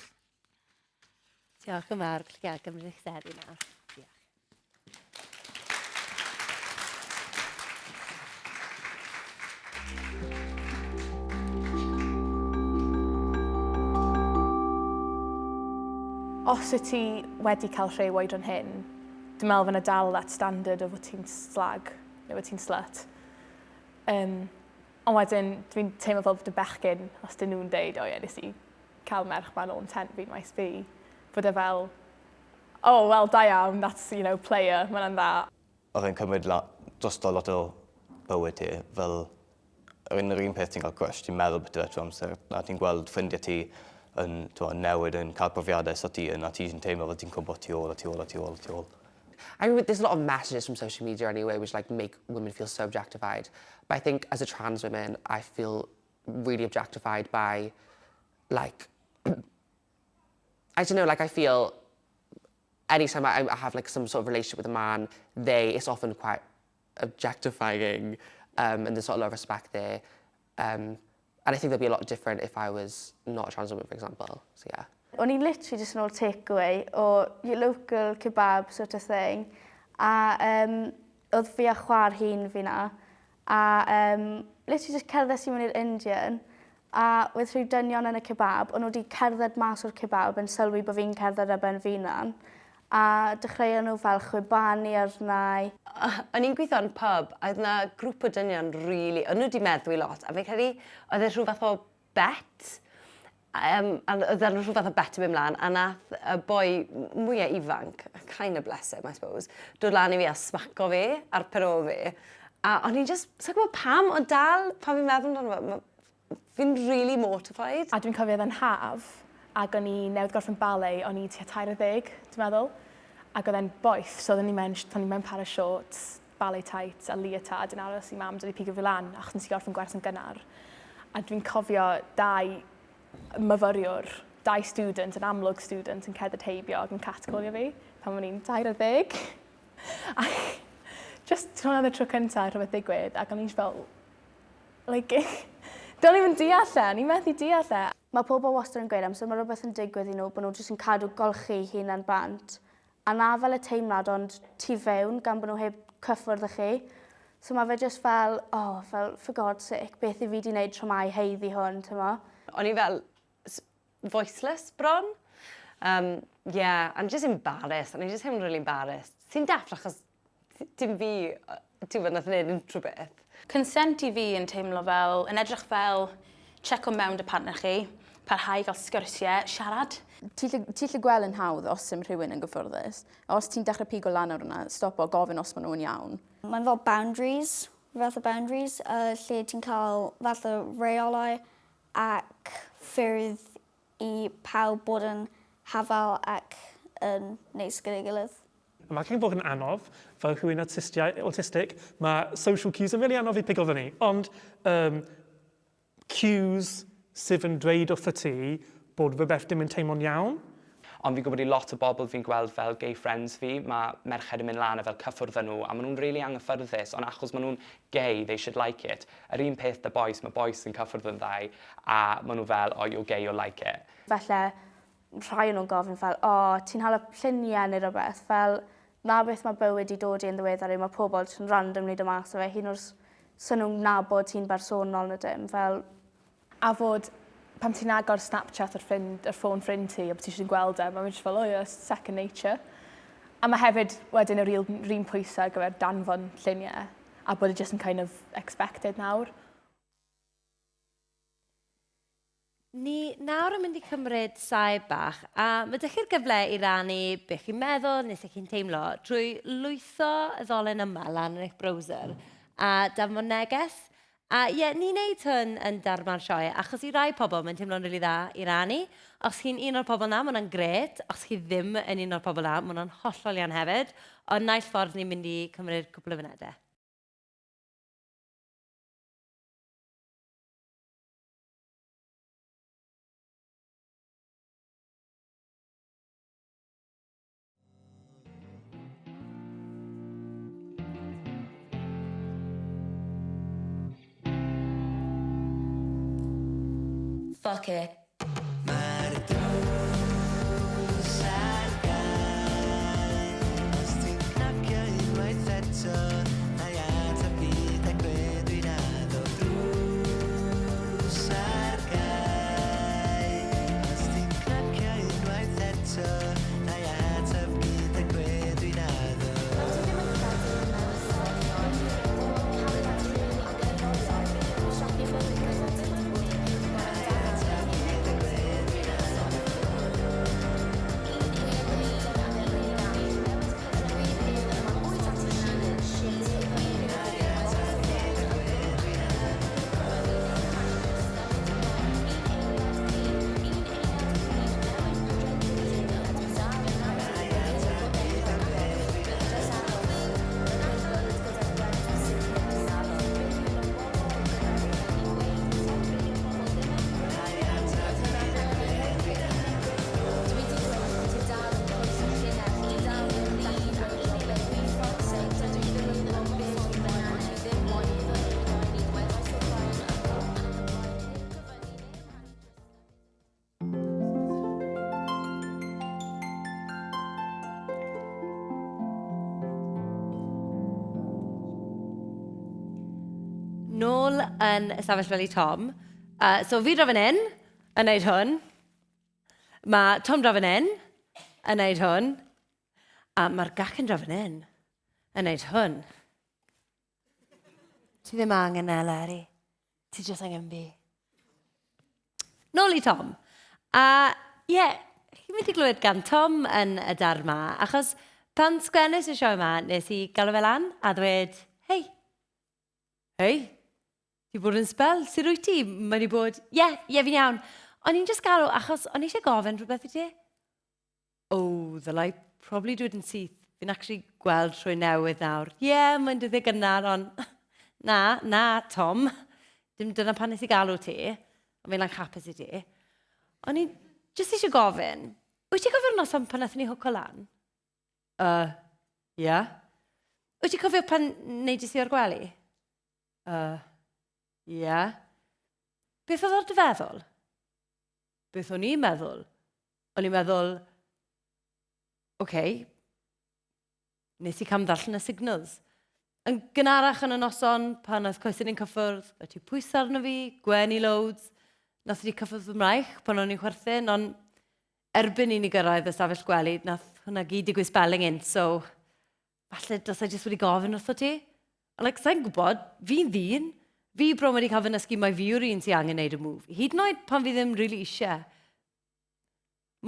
Diolch yn fawr, gallu gael gymryd eich seddi nawr. Diolch. Os wyt ti wedi cael rhyw oedran hyn, dwi'n meddwl fyna dal that standard o fod ti'n slag neu fod ti'n slut. Um, ond wedyn, dwi'n teimlo fel bod y bechgyn, os dyn nhw'n deud, o ie, nes i cael merch 'ma nôl yn tent fi maes B, bod e fel, oh, well, da iawn, that's, you know, player, ma' hwnna'n dda. Oedd e'n cymryd la- drosto lot o bywyd ti, fel yr un, yr un peth ti'n cael crush, ti'n meddwl beth yw e trwy amser, a ti'n gweld ffrindiau ti yn t'mo' newid yn cael profiadau so ti yn a ti jyst yn teimlo fel ti'n cwmpo tu ôl a tu ôl a tu ôl a tu ôl. I mean, there's a lot of messages from social media anyway, which like make women feel so objectified. But I think as a trans woman, I feel really objectified by like I don't know, like I feel anytime I, I have like some sort of relationship with a man, they, it's often quite objectifying um, and there's not a lot of respect there. Um, and I think that'd be a lot different if I was not a trans woman, for example. So yeah. O'n i'n literally just yn ôl takeaway o your local kebab sort of thing. A um, oedd fi a chwaer hun fi na. A um, literally just cerdded i mewn i'r Indian. A wedd rhyw dynion yn y kebab, o'n nhw wedi cerdded mas o'r kebab yn sylwi bod fi'n cerdded ar ben fy hunan. A dechreuon nhw fel chwibanu arnai. O'n i'n gweithio yn pub, a oedd 'na grŵp o dynion rili, o'n nhw 'di meddwi lot, a fi'n credu oedd e rhyw fath o bet, um, a oedd e rhyw fath o bet yn mynd mlaen, a nath y boi mwya ifanc, kind of bless him I suppose, dod lan i fi a smaco fi ar pen ôl fi. A o'n i'n just, sa'n gwybod pam, ond dal, pan fi'n meddwl amdano fo, Fi'n really mortified. A dwi'n cofio oedd e'n haf, ac o'n i newydd gorffen ballet, o'n i tua 13, dwi'n meddwl. Ac oedd e'n boeth, so oedden ni mewn, o'n i mewn par o shorts, ballet tights a leotard yn aros i mam dod i pigo fi lan, achos nes i gorffen gwers yn gynnar. A dwi'n cofio dau myfyriwr, dau student, yn amlwg student, yn cerdded heibio ac yn catcallio fi pan o'n i'n 13. Ac just hwnna oedd y tro cyntaf rhywbeth ddigwydd, ac o'n i'n fel, Like, do'n i'm yn deall e, o'n i'n methu deall e. Mae pobl wastad yn gweud amser mae rhywbeth yn digwydd i nhw bod nhw jyst yn cadw golchi eu hunan bant. A na fel y teimlad ond tu fewn gan bod nhw heb cyffwrdd â chi. So mae fe jyst fel, oh, fel for God's sake, beth i fi di wneud tro 'ma i haeddu hwn, t'mo'? O'n i fel voiceless bron. Um, yeah, I'm just embarrassed. O'n i just teimlo'n really embarrassed. Sy'n daft achos dim fi, ti'n gwybod, nath wneud unrhyw beth. Consent i fi yn teimlo fel, yn edrych fel checo mewn dy partner chi, parhau i gael sgyrsiau, siarad. Ti'n gallu gweld yn hawdd os sim rhywun yn gyffwrddus. Os ti'n dechrau pigo lan ar hwnna, stopo, gofyn os maen nhw'n iawn. Mae'n fel boundaries, fath o boundaries, uh, lle ti'n cael fath o reolau ac ffyrdd i pawb bod yn hafal ac yn neis gyda'i gilydd. A mae gallu bod yn anodd, fel rhywun autistic, mae social cues yn really anodd i pigo fyny. Ond um, cues sydd yn dweud wrtho ti bod rhywbeth dim yn teimlo'n iawn. Ond fi'n gwybod i lot o bobl fi'n gweld fel gay friends fi, mae merched yn mynd lan a fel cyffwrdd â nhw a maen nhw'n rili anghyffyrddus ond achos maen nhw'n gay they should like it. Yr un peth 'da bois, mae bois yn cyffwrdd yn ddau a maen nhw fel oh you're gay you'll like it. Falle rhai o'n nhw'n gofyn fel o ti'n hala lluniau neu rywbeth fel 'na beth mae bywyd 'di dod i yn ddiweddar yw mae pobl jyst yn randomly dod mas o fe hyd yn oed os 'sa nhw'n nabod ti'n bersonol neu dim fel A fod pan ti'n agor Snapchat ar ffrind, ar ffôn ffrind ti a bod ti jyst yn gweld e, mae'n jyst fel, oh yeah, second nature. A mae hefyd wedyn yr un, un pwysau ar gyfer danfon lluniau a bod e jyst yn kind of expected nawr. Ni nawr yn mynd i cymryd saib bach, a mae dych chi'r gyfle i rannu beth chi'n meddwl neu sut chi'n teimlo trwy lwytho y ddolen yma lan yn eich browser a danfon neges. A ie, ni'n neud hwn yn darma'r sioe, achos i rai pobl mae'n teimlo'n rili dda i rannu. Os chi'n un o'r pobl 'na, ma' hwnna'n grêt. Os chi ddim yn un o'r pobl 'na, ma' hwnna'n hollol iawn hefyd. Ond naill ffordd ni'n mynd i cymryd cwpl o funudau. Fuck it. Mae'r drws ar gau. Os ti'n cnocio unwaith eto, na i ateb gyda gwe dwi'n addo. Drws ar gau. Os ti'n cnocio unwaith eto, na i ateb gyda gwe dwi'n addo. Nôl yn ystafell wely Tom. So fi draw fan hyn, yn neud hwn. Mae Tom draw fan hyn, yn neud hwn. A mae'r gacen draw fan hyn, yn neud hwn. Ti ddim angen e, Leri. Ti jyst angen fi. Nôl i Tom. A ie, yeah, chi'n mynd i glywed gan Tom yn y dar ma, achos pan sgwennes y sioe yma, nes i galw fe lan a ddweud, hei, hei, ti bod yn sbel, sut wyt ti? Mae wedi bod, ie, yeah, ie, yeah, fi'n iawn. O'n i'n just galw achos o'n i eisiau gofyn rhywbeth i ti. Oh, ddylai probably dweud yn syth. Fi'n actually gweld rhywun newydd nawr. Ie, yeah, mae'n dyddiau gynnar, ond na, na, Tom. Dim dyna pan nes i galw ti. Ond fi'n like hapus i ti. O'n i jyst eisiau gofyn, wyt ti'n cofio'r noson pan nathon ni hwco lan? Ie. Yeah. Wyt ti'n cofio pan neudis i o'r gwely? Ie. Yeah. Beth oedd ar dy feddwl? Beth o'n i'n meddwl? O'n i'n meddwl, oce, okay, nes i cam ddarllen y signals. Yn gynharach yn y noson, pan oedd coesyn i'n cyffwrdd, oedd ti pwysau arno fi, gwenu loads, nath ti cyffwrdd fy mraich pan o'n i'n chwerthin, ond erbyn i ni gyrraedd y stafell gwely, nath hwnna gyd digwydd spelling in, so falle dylse jyst wedi gofyn wrtho ti. A like, sa'n gwybod, fi'n ddyn, fi bron wedi cael fy nysgu mai fi yw'r un sy'n angen neud y move. Hyd yn oed pan fi ddim really eisiau.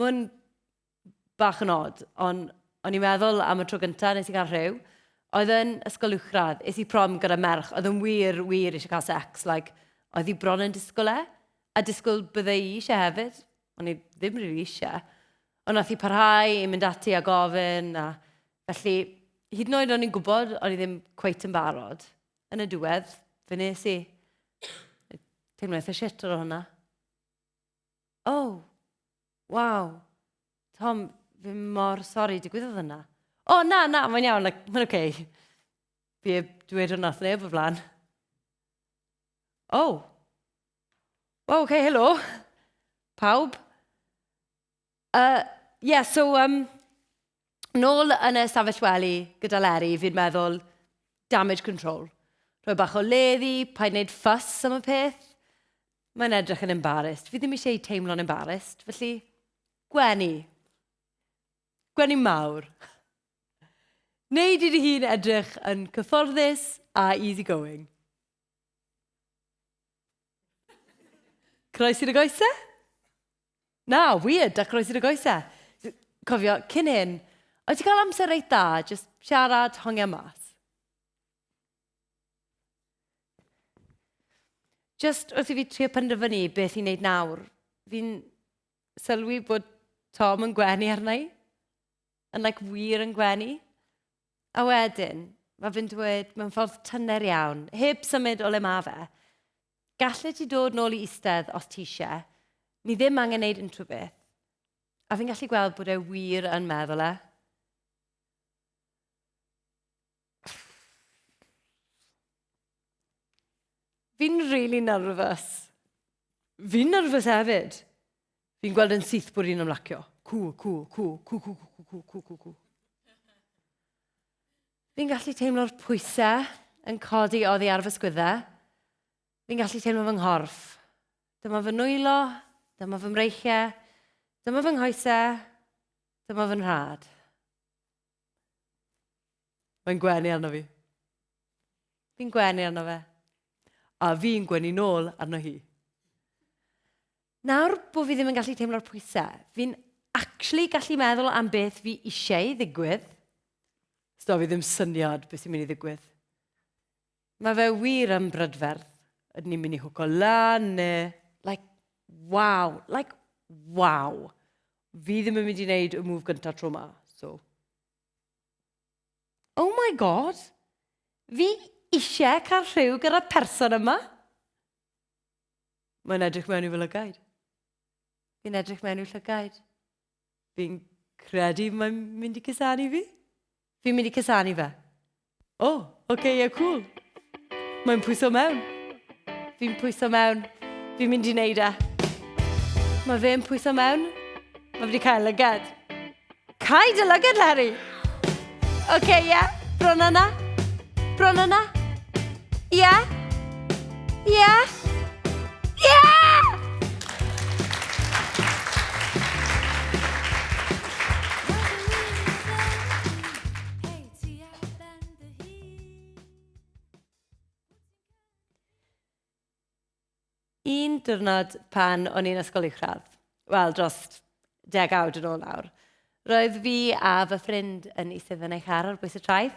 Mae'n bach yn odd, ond o'n i'n meddwl am y tro gyntaf nes i gael rhyw, oedd yn ysgol uwchradd, es i prom gyda merch, oedd yn wir, wir eisiau cael sex, like, oedd hi bron yn disgwyl e, a disgwyl bydde i eisiau hefyd, o'n i ddim rili eisiau. Ond nath hi parhau i mynd ati a gofyn, a felly, hyd yn oed o'n i'n gwybod, o'n i ddim cweit yn barod. Yn y diwedd, fe nes i. Teimlo eitha shit ar hwnna. Oh, waw. Tom, fi mor sori, digwyddodd hwnna. O, oh, na, na, mae'n iawn, like, mae'n oce. Okay. Fi heb dweud hwnna wrth neb o flaen. Oh. Well, okay, helo. Pawb. Yeah, so, nôl yn y stafell wely gyda Leri, fi'n meddwl damage control. Rhoi bach o leddi, paid wneud ffys am y peth. Mae'n edrych yn embarrassed. Fi ddim eisiau ei teimlo'n embarrassed, felly gwenu. Gwenu mawr. Neud i dy hun edrych yn cyfforddus a easy going. Croesi dy goesau? Na, weird, a croesi dy goesau. Cofio, cyn hyn, oedd ti'n cael amser reit dda, just siarad, hongian mas. Just wrth i fi trio penderfynu beth i wneud nawr, fi'n sylwi bod Tom yn gwenu arna i. Yn like wir yn gwenu. A wedyn, mae fe'n dweud mewn ffordd tyner iawn, heb symud o le mae fe, gallet ti dod nôl i eistedd os ti eisiau, ni ddim angen neud unrhyw beth. A fi'n gallu gweld bod e wir yn meddwl e. Fi'n really nervous. Fi'n nervous hefyd. Fi'n gweld yn syth bod hi'n ymlacio. Cŵ, cŵ, cŵ, cŵ, cŵ, cŵ, cŵ, cŵ, cŵ, cŵ. Fi'n gallu teimlo'r pwysau yn codi oddi ar fy sgwyddau. Fi'n gallu teimlo fy nghorff. Dyma fy nwylo, dyma fy mreichiau, dyma fy nghoesau, dyma fy nhrad. Mae'n gwenu arno fi. Fi'n gwenu arno fe. A fi'n gwenu nôl arno hi. Nawr bod fi ddim yn gallu teimlo'r pwysau, fi'n actually gallu meddwl am beth fi eisiau ddigwydd. Sdo fi ddim syniad beth sy'n mynd i ddigwydd. Mae fe wir yn brydferth. Ydyn ni'n mynd i hwco lan neu... Like, wow. Like, wow. Fi ddim yn mynd i wneud y move gyntaf tro ma, so... Oh my god! Fi eisiau cael rhyw gyda'r person yma. Mae'n edrych mewn i fy lygaid. Fi'n edrych mewn i'w llygaid. Fi'n credu mae'n mynd i cusanu fi. Fi'n mynd i cusanu fe. O, oh, oce, okay, yeah, cool. Mae'n pwyso mewn. Fi'n pwyso mewn. Fi'n mynd i wneud e. Mae fe'n pwyso mewn. Mae fe wedi cael lygad. Cau dy lygad, Larry! Oce, okay, ie. Yeah. Bron yna. Bron yna. Ie. Yeah. Ie. Yeah. Ie! Yeah! Un diwrnod pan o'n i'n ysgol uwchradd, wel dros degawd yn ôl nawr, roedd fi a fy ffrind yn eistedd yn ei char ar bwys y traeth.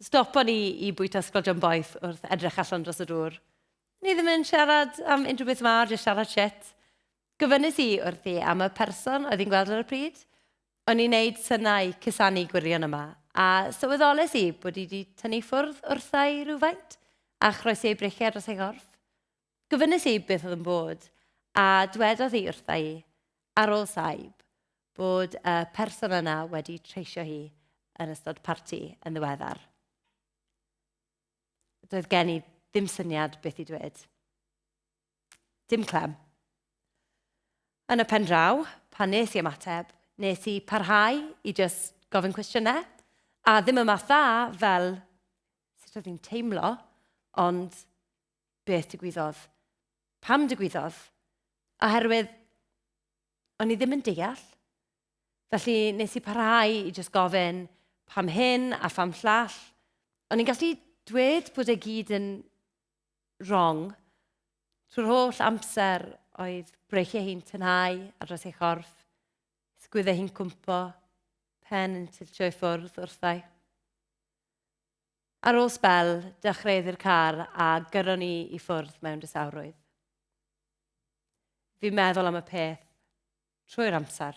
Stopon ni i bwyta sglodion boeth wrth edrych allan dros y dŵr. Ni ddim yn siarad am unrhyw beth mawr, jyst siarad shit. Gofynnes i wrthi am y person oedd hi'n gweld ar y pryd. O'n i'n neud synau cusanu gwirion yma, a sylweddoles i bod hi wedi tynnu ffwrdd wrtha i rywfaint, a chroesi ei breichiau dros ei chorff. Gofynnes i beth oedd yn bod, a dwedodd hi wrtha i, ar ôl saib, bod y person yna wedi treisio hi yn ystod parti yn ddiweddar. Doedd gen i ddim syniad beth i dweud. Dim clem. Yn y pen draw, pan nes i ymateb, nes i parhau i just gofyn cwestiynau, a ddim y math dda fel sut oedd hi'n teimlo, ond beth digwyddodd, pam digwyddodd, oherwydd o'n i ddim yn deall. Felly nes i parhau i just gofyn pam hyn a pham llall. O'n i'n gallu dweud bod e gyd yn wrong. Trwy'r holl amser oedd breichiau hi'n tynhau ar dros ei chorff, sgwyddau hi'n cwmpo, pen yn tiltio i ffwrdd wrthai. Ar ôl sbel, dechreuodd i'r car a gyrron ni i ffwrdd mewn distawrwydd. Fi'n meddwl am y peth trwy'r amser.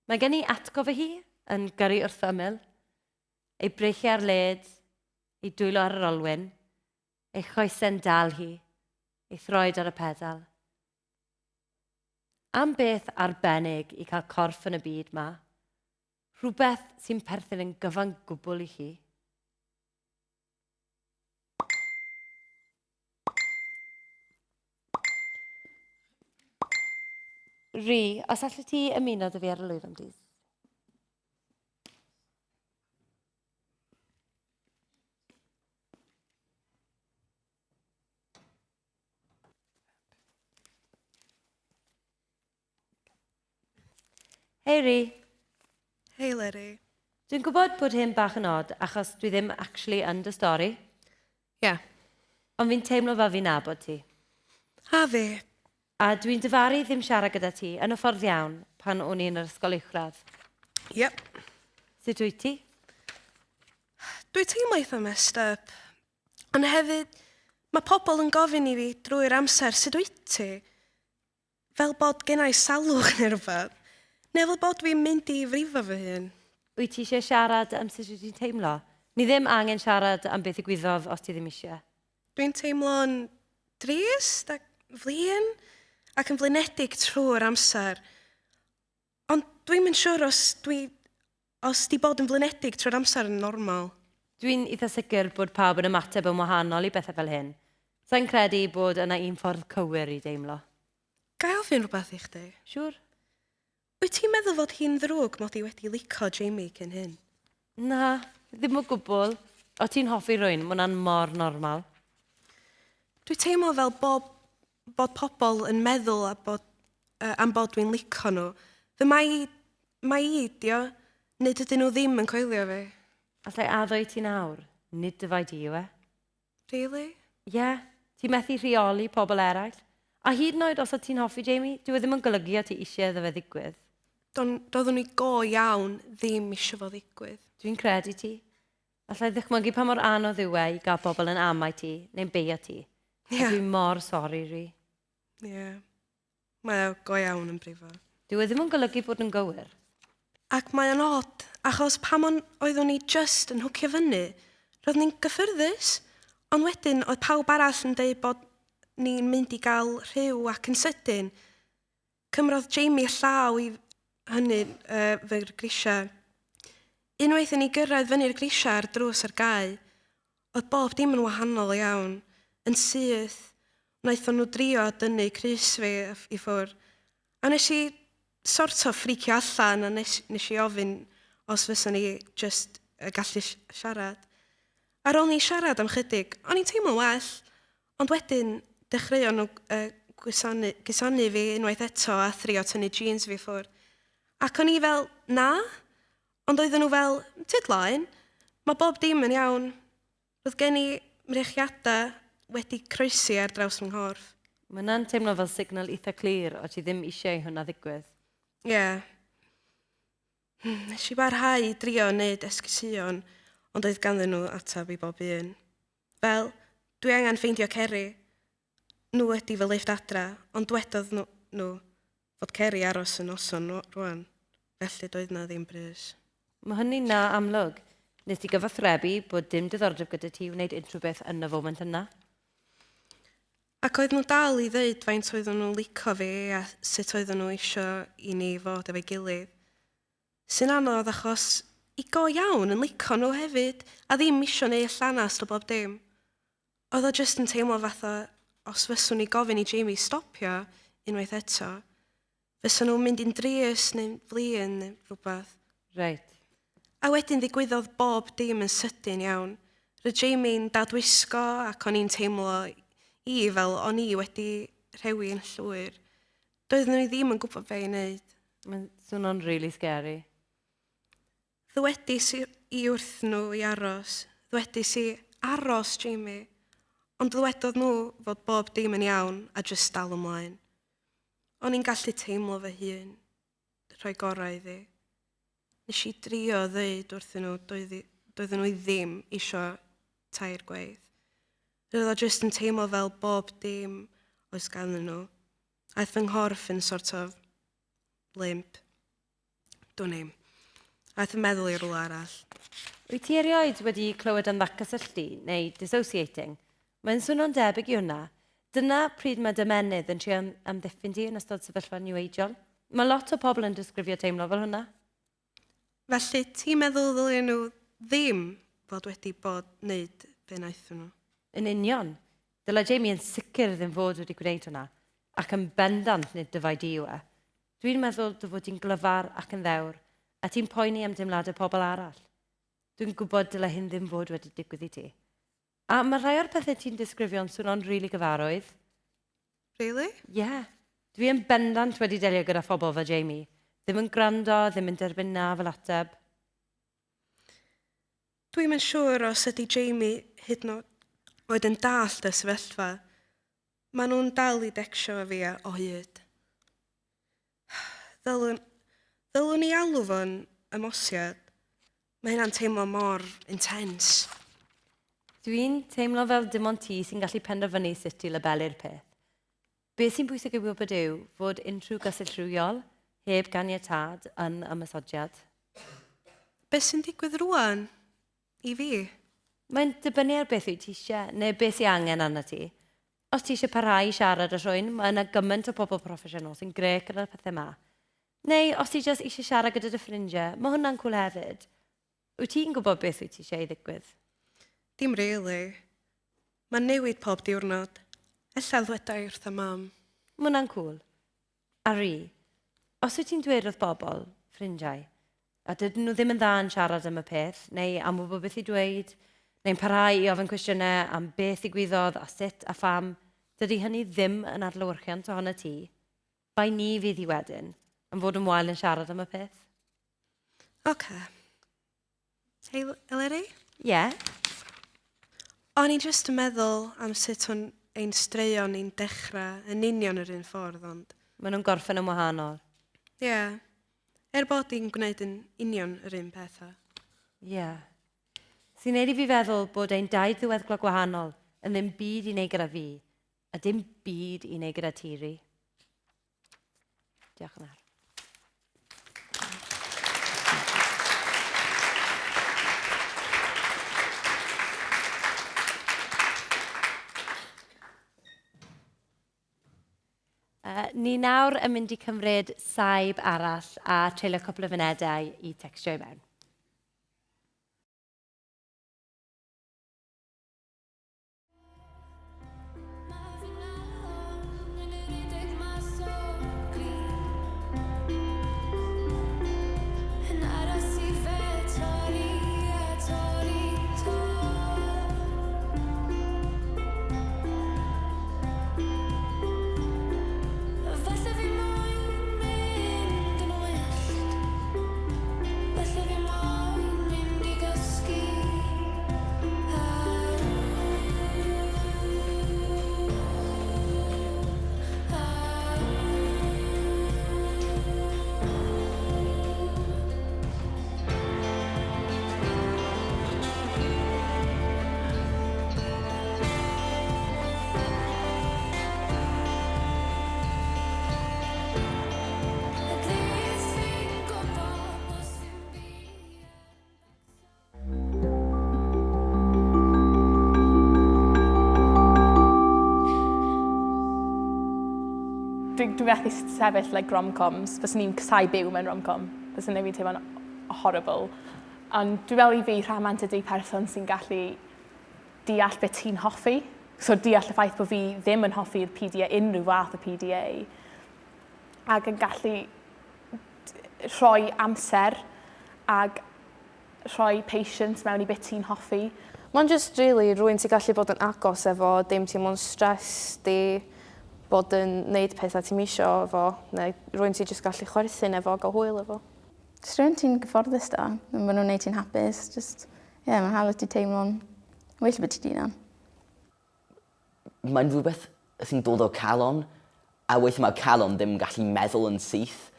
Mae gen i atgof o hi yn gyrru wrth fy ymyl, ei breichiau ar led, ei dwylo ar yr olwyn, ei choesau'n dal hi, ei throed ar y pedal. Am beth arbennig i cael corff yn y byd ma, rhywbeth sy'n perthyn yn gyfan gwbl i chi. Ri, os allet ti ymuno dy fi ar y lwyfan, plîs? Hei Ri. Hei Leri. Dwi'n gwybod bod hyn bach yn od achos dwi ddim actually yn dy stori. Ie. Yeah. Ond fi'n teimlo fel fi'n nabod ti. A fi. A dwi'n dyfaru ddim siarad gyda ti yn y ffordd iawn pan o'n i yn yr ysgol uwchradd. Yep. Sut wyt ti? Dwi teimlo eitha messed up. Ond hefyd, mae pobl yn gofyn i fi drwy'r amser sut wyt ti? Fel bod genna i salwch neu rhywbeth. Neu fel bod fi'n mynd i frifo fy hun. Wyt ti eisiau siarad am sut wyt ti'n teimlo? Ni ddim angen siarad am beth ddigwyddodd os ti ddim eisiau. Dwi'n teimlo'n drist ac flin ac yn flinedig trwy'r amser. Ond dwi'm yn siwr os dwi os 'di bod yn flinedig trwy'r amser yn normal. Dwi'n eitha sicr bod pawb yn ymateb yn wahanol i bethau fel hyn. Sa i'n credu bod yna un ffordd cywir i deimlo. Ga i ofyn rhywbeth i chdi? Siŵr. Wyt ti'n meddwl fod hi'n ddrwg mod i wedi lico Jamie cyn hyn? Na, ddim o gwbl. O ti'n hoffi rhywun, mae hwnna'n mor normal. Dwi teimlo fel bob, bod pobl yn meddwl a bod, uh, am bod dwi'n lico nhw. Fy mai, mai i, dio, neu dydyn nhw ddim yn coelio fi. Allai addo i ti nawr, nid dy fai di yw e. Really? Ie, yeah, ti'n methu rheoli pobl eraill. A hyd yn oed os o ti'n hoffi Jamie, dyw e ddim yn golygu o ti eisiau iddo fe ddigwydd. Don, doeddwn i go iawn ddim eisiau fo ddigwydd. Dwi'n credu ti. Allai ddychmygu pa mor anodd yw e i gael bobl yn amau ti neu'n beio ti. Yeah. A dwi'n mor sori, Ri. Ie. Yeah. Mae o go iawn yn brifo. Dyw e ddim yn golygu bod yn gywir. Ac mae o'n od, achos pam o'n, oeddwn i jyst yn hwcio fyny, roeddwn i'n gyffyrddus, ond wedyn oedd pawb arall yn deud bod ni'n mynd i gael rhyw ac yn sydyn, cymrodd Jamie llaw i hynny uh, fy grisiau. Unwaith i ni gyrraedd fyny'r grisiau a'r drws ar gau, oedd bob dim yn wahanol iawn. Yn syth, wnaethon nhw drio dynnu crys fi i ffwrdd. A nes i sort of ffricio allan a nes, nes i ofyn os fyswn ni just gallu siarad. Ar ôl ni siarad am chydig, o'n i'n teimlo'n well, ond wedyn dechreuon nhw uh, gusanu, gusanu fi unwaith eto a thrio tynnu jeans fi ffwrdd. Ac o'n i fel, na, ond oedden nhw fel, tyd laen, mae bob dim yn iawn. Roedd gen i mrechiadau wedi croesi ar draws fy nghorff. Mae hwnna'n teimlo fel signal eitha clir o ti ddim eisiau i hwnna ddigwydd. Ie. Yeah. Nes i barhau i drio wneud esgusion, ond oedd ganddyn nhw ateb i bob un. Fel, dwi angen ffeindio Ceri. Nhw ydi fy lifft adra, ond dwedodd nhw, nhw fod Ceri aros y noson rwan, felly doedd na ddim brys. Mae hynny'n na amlwg. Nes ti gyfathrebu bod dim diddordeb gyda ti i wneud unrhyw beth yn y foment yna? Ac oedd nhw dal i ddeud faint oedden nhw'n lico fi a sut oedden nhw isio i ni fod efo'i gilydd. Sy'n anodd achos i go iawn yn lico nhw hefyd a ddim isio neud llanast o bob dim. Oedd o jyst yn teimlo fatha os fyswn i gofyn i Jamie stopio unwaith eto, fysa nhw'n mynd i'n drist neu'n flin neu rhywbeth. Reit. A wedyn ddigwyddodd bob dim yn sydyn iawn. Roedd Jamie'n dadwisgo ac o'n i'n teimlo i fel o'n i wedi rhewi yn llwyr. Doeddwn i ddim yn gwybod be i wneud. Mae'n swnio'n really scary. Ddywedis i wrth nhw i aros. Ddywedis i, aros, Jamie. Ond ddywedodd nhw fod bob dim yn iawn a jyst dal ymlaen. O'n i'n gallu teimlo fy hun, rhoi gorau iddi. Nes i drio ddeud wrthyn nhw doedden nhw ddim isio tair gwaith. Roedd o jyst yn teimlo fel bob dim oes ganddyn nhw. Aeth fy nghorff yn sort of limp. Dwn i'm. Aeth fy meddwl i rywle arall. Wyt ti erioed wedi clywed am ddatgysylltu neu dissociating? Mae'n swnio'n debyg i hwnna. Dyna pryd mae dy ymennydd yn trio amddiffyn di yn ystod sefyllfa niweidiol. Mae lot o pobl yn disgrifio teimlo fel hwnna. Felly, ti'n meddwl ddylen nhw ddim fod wedi bod wneud be wnaethon nhw? Yn union. Dylai Jamie yn sicr ddim fod wedi gwneud hwnna, ac yn bendant nid dy fai di yw e. Dwi'n meddwl dy fod di'n glyfar ac yn ddewr, a ti'n poeni am deimladau pobl arall. Dwi'n gwybod dylai hyn ddim fod wedi digwydd i ti. A mae rhai o'r pethau ti'n disgrifio'n swno'n rili really gyfarwydd. Really? Ie. Yeah. Dwi yn bendant wedi delio gyda phobl fel Jamie. Ddim yn gwrando, ddim yn derbyn na fel ateb. Dwi'm yn siŵr os ydy Jamie hyd yn oed yn dallt y sefyllfa. Maen nhw'n dal i decsio fi o hyd. Ddylwn, ddylwn i alw fo'n ymosiad. Mae hynna'n teimlo mor intense. Dwi'n teimlo fel dim ond ti sy'n gallu penderfynu sut i labelu'r peth. Beth sy'n bwysig i wybod yw fod unrhyw gysill rhywiol heb ganiatâd yn ymosodiad. Beth sy'n digwydd rwan i fi? Mae'n dibynnu ar beth wyt ti eisiau, neu beth sy'n angen arno ti. Os ti eisiau parhau i siarad â rhywun, mae yna gymaint o bobl proffesiynol sy'n grêt gyda'r pethau yma. Neu os ti jyst eisiau siarad gyda dy ffrindiau, mae hwnna'n cwl hefyd. Wyt ti'n gwybod beth wyt ti eisiau ei ddigwydd? Dim really. Mae'n newid pob diwrnod. Ella ddweda i wrtha mam. Ma' hwnna'n cŵl. A Ri, os wyt ti'n dweud wrth bobl, ffrindiau, a dydyn nhw ddim yn dda yn siarad am y peth, neu am wybod beth i dweud, neu'n parhau i ofyn cwestiynau am beth ddigwyddodd a sut a pham, dydy hynny ddim yn adlewyrchiant ohonot ti. Bai ni fydd hi wedyn, am fod yn wael yn siarad am y peth. Ocê. Hei, Eleri? Ie? Yeah? O'n i jyst yn meddwl am sut o'n ein straeon ni'n dechrau yn union yr un ffordd, ond... Maen nhw'n gorffen yn wahanol. Ie. Yeah. Er bod i'n gwneud yn union yr un pethau. Ie. Yeah. Sy'n neud i fi feddwl bod ein dau ddiweddglo gwahanol yn ddim byd i wneud gyda fi, a dim byd i wneud gyda ti, Ri. Diolch yn fawr. Uh, ni nawr yn mynd i cymryd saib arall a treulio cwpl o funedau i tecstio i mewn. Dwi, dwi methu sefyll like rom-coms. Fyswn i'n casau byw mewn rom-com. Fyswn i'n teimlo'n horrible. Ond dwi'n meddwl i fi rhamant ydy person sy'n gallu deall beth ti'n hoffi. So deall y ffaith bod fi ddim yn hoffi'r PDA, unrhyw fath o PDA. Ac yn gallu rhoi amser ag rhoi patience mewn i beth ti'n hoffi. Mae'n just really rhywun ti'n gallu bod yn agos efo, dim teimlo'n stressed i bod yn neud pethau ti'n isio efo, neu rhywun ti'n just gallu chwerthin efo, gael hwyl efo. Just rhywun ti'n gyfforddus 'da, ma' nhw'n neud ti'n hapus, just, ie, yeah, mae'n hawdd ti teimlo'n well beth ti 'di hunan. Mae'n rhywbeth sy'n dod o'r calon, a weithiau mae'r calon ddim yn gallu meddwl yn syth,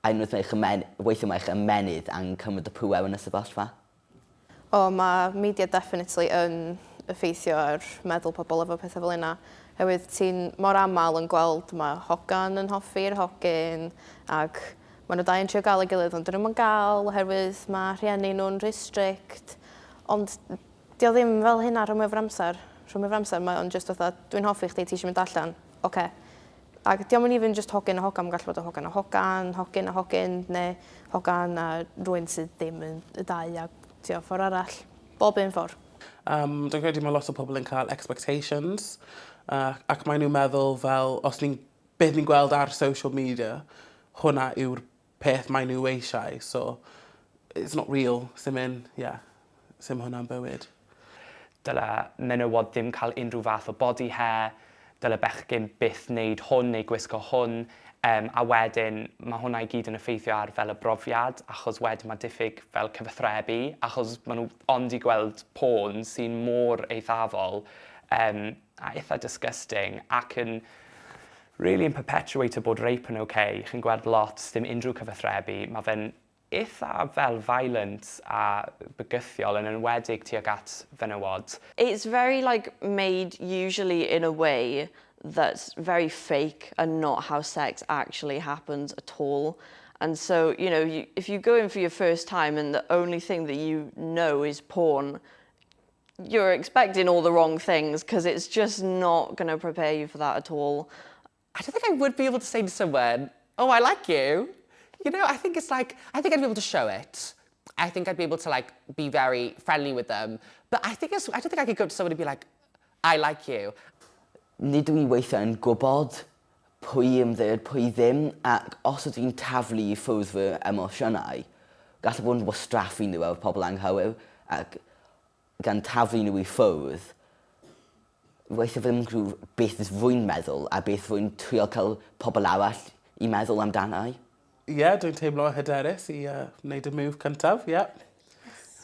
a unwaith mae eich ymen- weithiau mae eich ymennydd angen cymryd y pŵer yn y sefyllfa. O, mae media definitely yn effeithio ar meddwl pobl efo pethau fel yna. Oherwydd ti'n mor aml yn gweld mae hogan yn hoffi'r hogyn ac maen nhw dau yn trio gael ei gilydd ond dyn nhw'm yn gael oherwydd mae rhieni nhw'n rhy strict. Ond 'di o ddim fel hynna rhan mwyaf o'r amser. Rhan mwyaf o'r amser mae o'n jyst fatha dwi'n hoffi chdi, ti eisiau mynd allan? Ocê. Ac 'di o'm yn even jyst hogyn a hogan, mae'n gallu bod yn hogan a hogan, hogyn a hogyn, neu hogan a rhywun sydd ddim yn y dau a tio ffordd arall. Bob un ffordd. Um, dwi'n credu mae lot o pobl yn cael expectations uh, ac maen nhw'n meddwl fel os ni'n beth ni'n gweld ar social media, hwnna yw'r peth maen nhw eisiau. So, it's not real. Sim un, yeah, sim hwnna'n bywyd. Dyle menywod ddim cael unrhyw fath o body hair, dyle bechgyn byth wneud hwn neu gwisgo hwn, yym a wedyn ma' hwnna i gyd yn effeithio ar fel y brofiad achos wedyn ma' diffyg fel cyfathrebu achos ma' nhw ond 'di gweld porn sy'n mor eithafol yym a itha disgusting ac yn rili yn perpetuatio bod rape yn ok, chi'n gweld lot, sdim unrhyw cyfathrebu, ma' fe'n itha fel violent a bygythiol yn enwedig tuag at fenywod. It's very like made usually in a way that's very fake and not how sex actually happens at all. And so, you know, you, if you go in for your first time and the only thing that you know is porn, you're expecting all the wrong things because it's just not going to prepare you for that at all. I don't think I would be able to say to someone, oh, I like you. You know, I think it's like, I think I'd be able to show it. I think I'd be able to like be very friendly with them. But I think it's, I don't think I could go up to someone and be like, I like you. Nid yw i weithiau yn gwybod pwy i ymddiried, pwy ddim, ac os ydw i'n taflu i ffwrdd fy emosiynau, gall e fod yn wastraffu nhw efo pobl anghywir, ac gan taflu nhw i ffwrdd, weithiau fi ddim yn gwybod beth rwy'n meddwl a beth rwy'n trio cael pobl arall i meddwl amdana i. Ie, yeah, dwi'n teimlo hyderus i wneud y move cyntaf, ie. Yeah.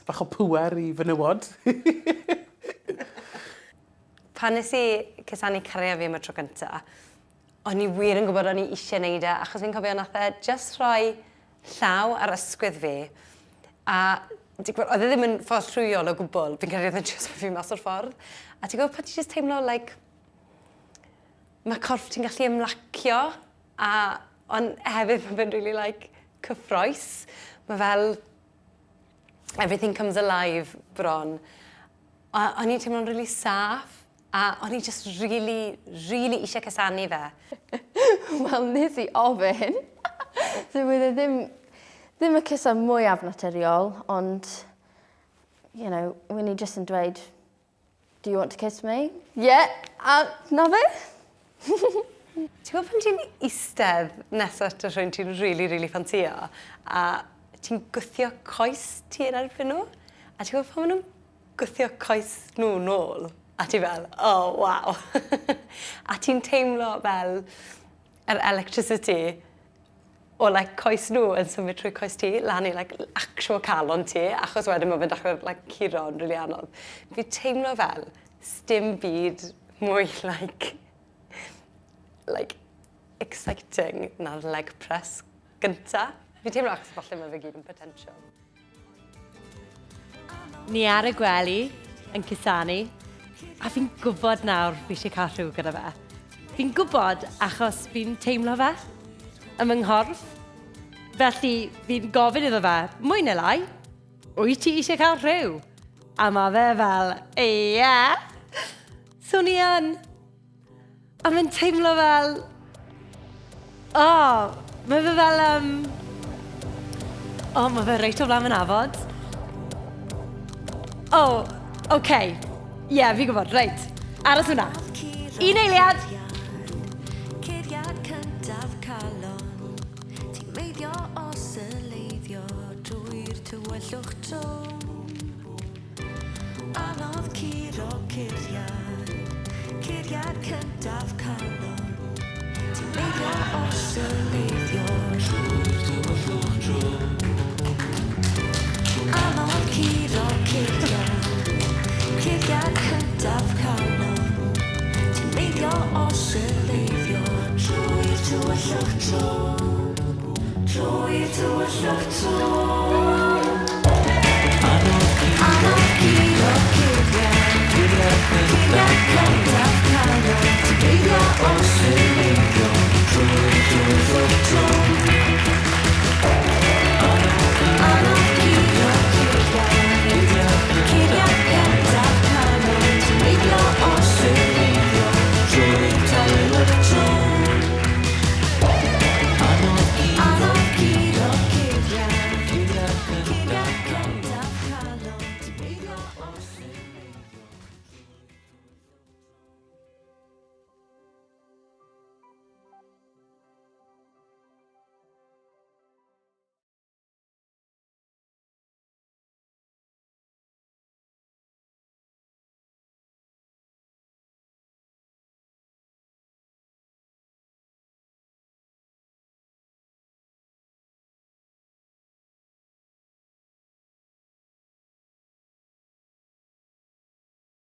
Bach o pŵer i fenywod. Pan nes i cusanu cariad fi am y tro gynta, o'n i wir yn gwybod o'n i eisiau neud e, achos fi'n cofio nath e jyst rhoi llaw ar ysgwydd fi, a ti'n gwybod, oedd e ddim yn ffordd rhwyol o gwbl, fi'n credu oedd e'n jyst fi mas o'r ffordd. A ti'n gwybod pan ti jyst teimlo, like, mae corff ti'n gallu ymlacio, a ond hefyd mae fe'n really, like, cyffroes. Mae fel, everything comes alive bron. A o'n i'n teimlo'n really saff, a o'n i just really, really eisiau cusanu fe. Wel, nes i ofyn. So, wedd e ddim, ddim y cusan mwyaf naturiol, ond, when i just yn dweud, do you want to kiss me? Yeah, a na fe. Ti'n gwybod pan ti'n eistedd nesaf at y rhywun ti'n really, really ffansio, a ti'n gwthio coes ti yn erbyn nhw, a ti'n gwybod pan maen nhw'n gwthio coes nhw nôl, a ti fel, oh, wow. A ti'n teimlo fel yr electricity o like, coes nhw yn symud trwy coes ti, lan i like, actual calon ti, achos wedyn mae fe'n dechrau like, curo'n rili really anodd. Fi teimlo fel, sdim byd mwy like exciting na'r leg press gynta. Fi teimlo achos falle mae fe gyd yn potential. Ni ar y gwely yn cusanu, a fi'n gwybod nawr fi eisiau cael rhyw gyda fe. Fi'n gwybod achos fi'n teimlo fe ym yng nghorff. Felly fi'n gofyn iddo fe, mwy neu lai, wyt ti eisiau cael rhyw? A mae fe fel, ie. Yeah. So ni yn. A mae'n teimlo fel... Oh, mae fe fel... Oh, mae fe reit o flaen fy nafod. Oh, oce. Okay. Ie, yeah, fi'n gwybod, reit. Aros hwnna. Un eiliad! Curiad cyntaf calon, ti'n meiddio oscileiddio drwy'r tywyllwch trwm. Anodd curo curiad, curiad cyntaf calon, ti'n meiddio oscileiddio drwy'r tywyllwch trwm. Anodd curo curiad, curiad cyntaf calon, ti'n meiddio oscileiddio drwy'r tywyllwch trwm. Drwy'r tywyllwch trwm.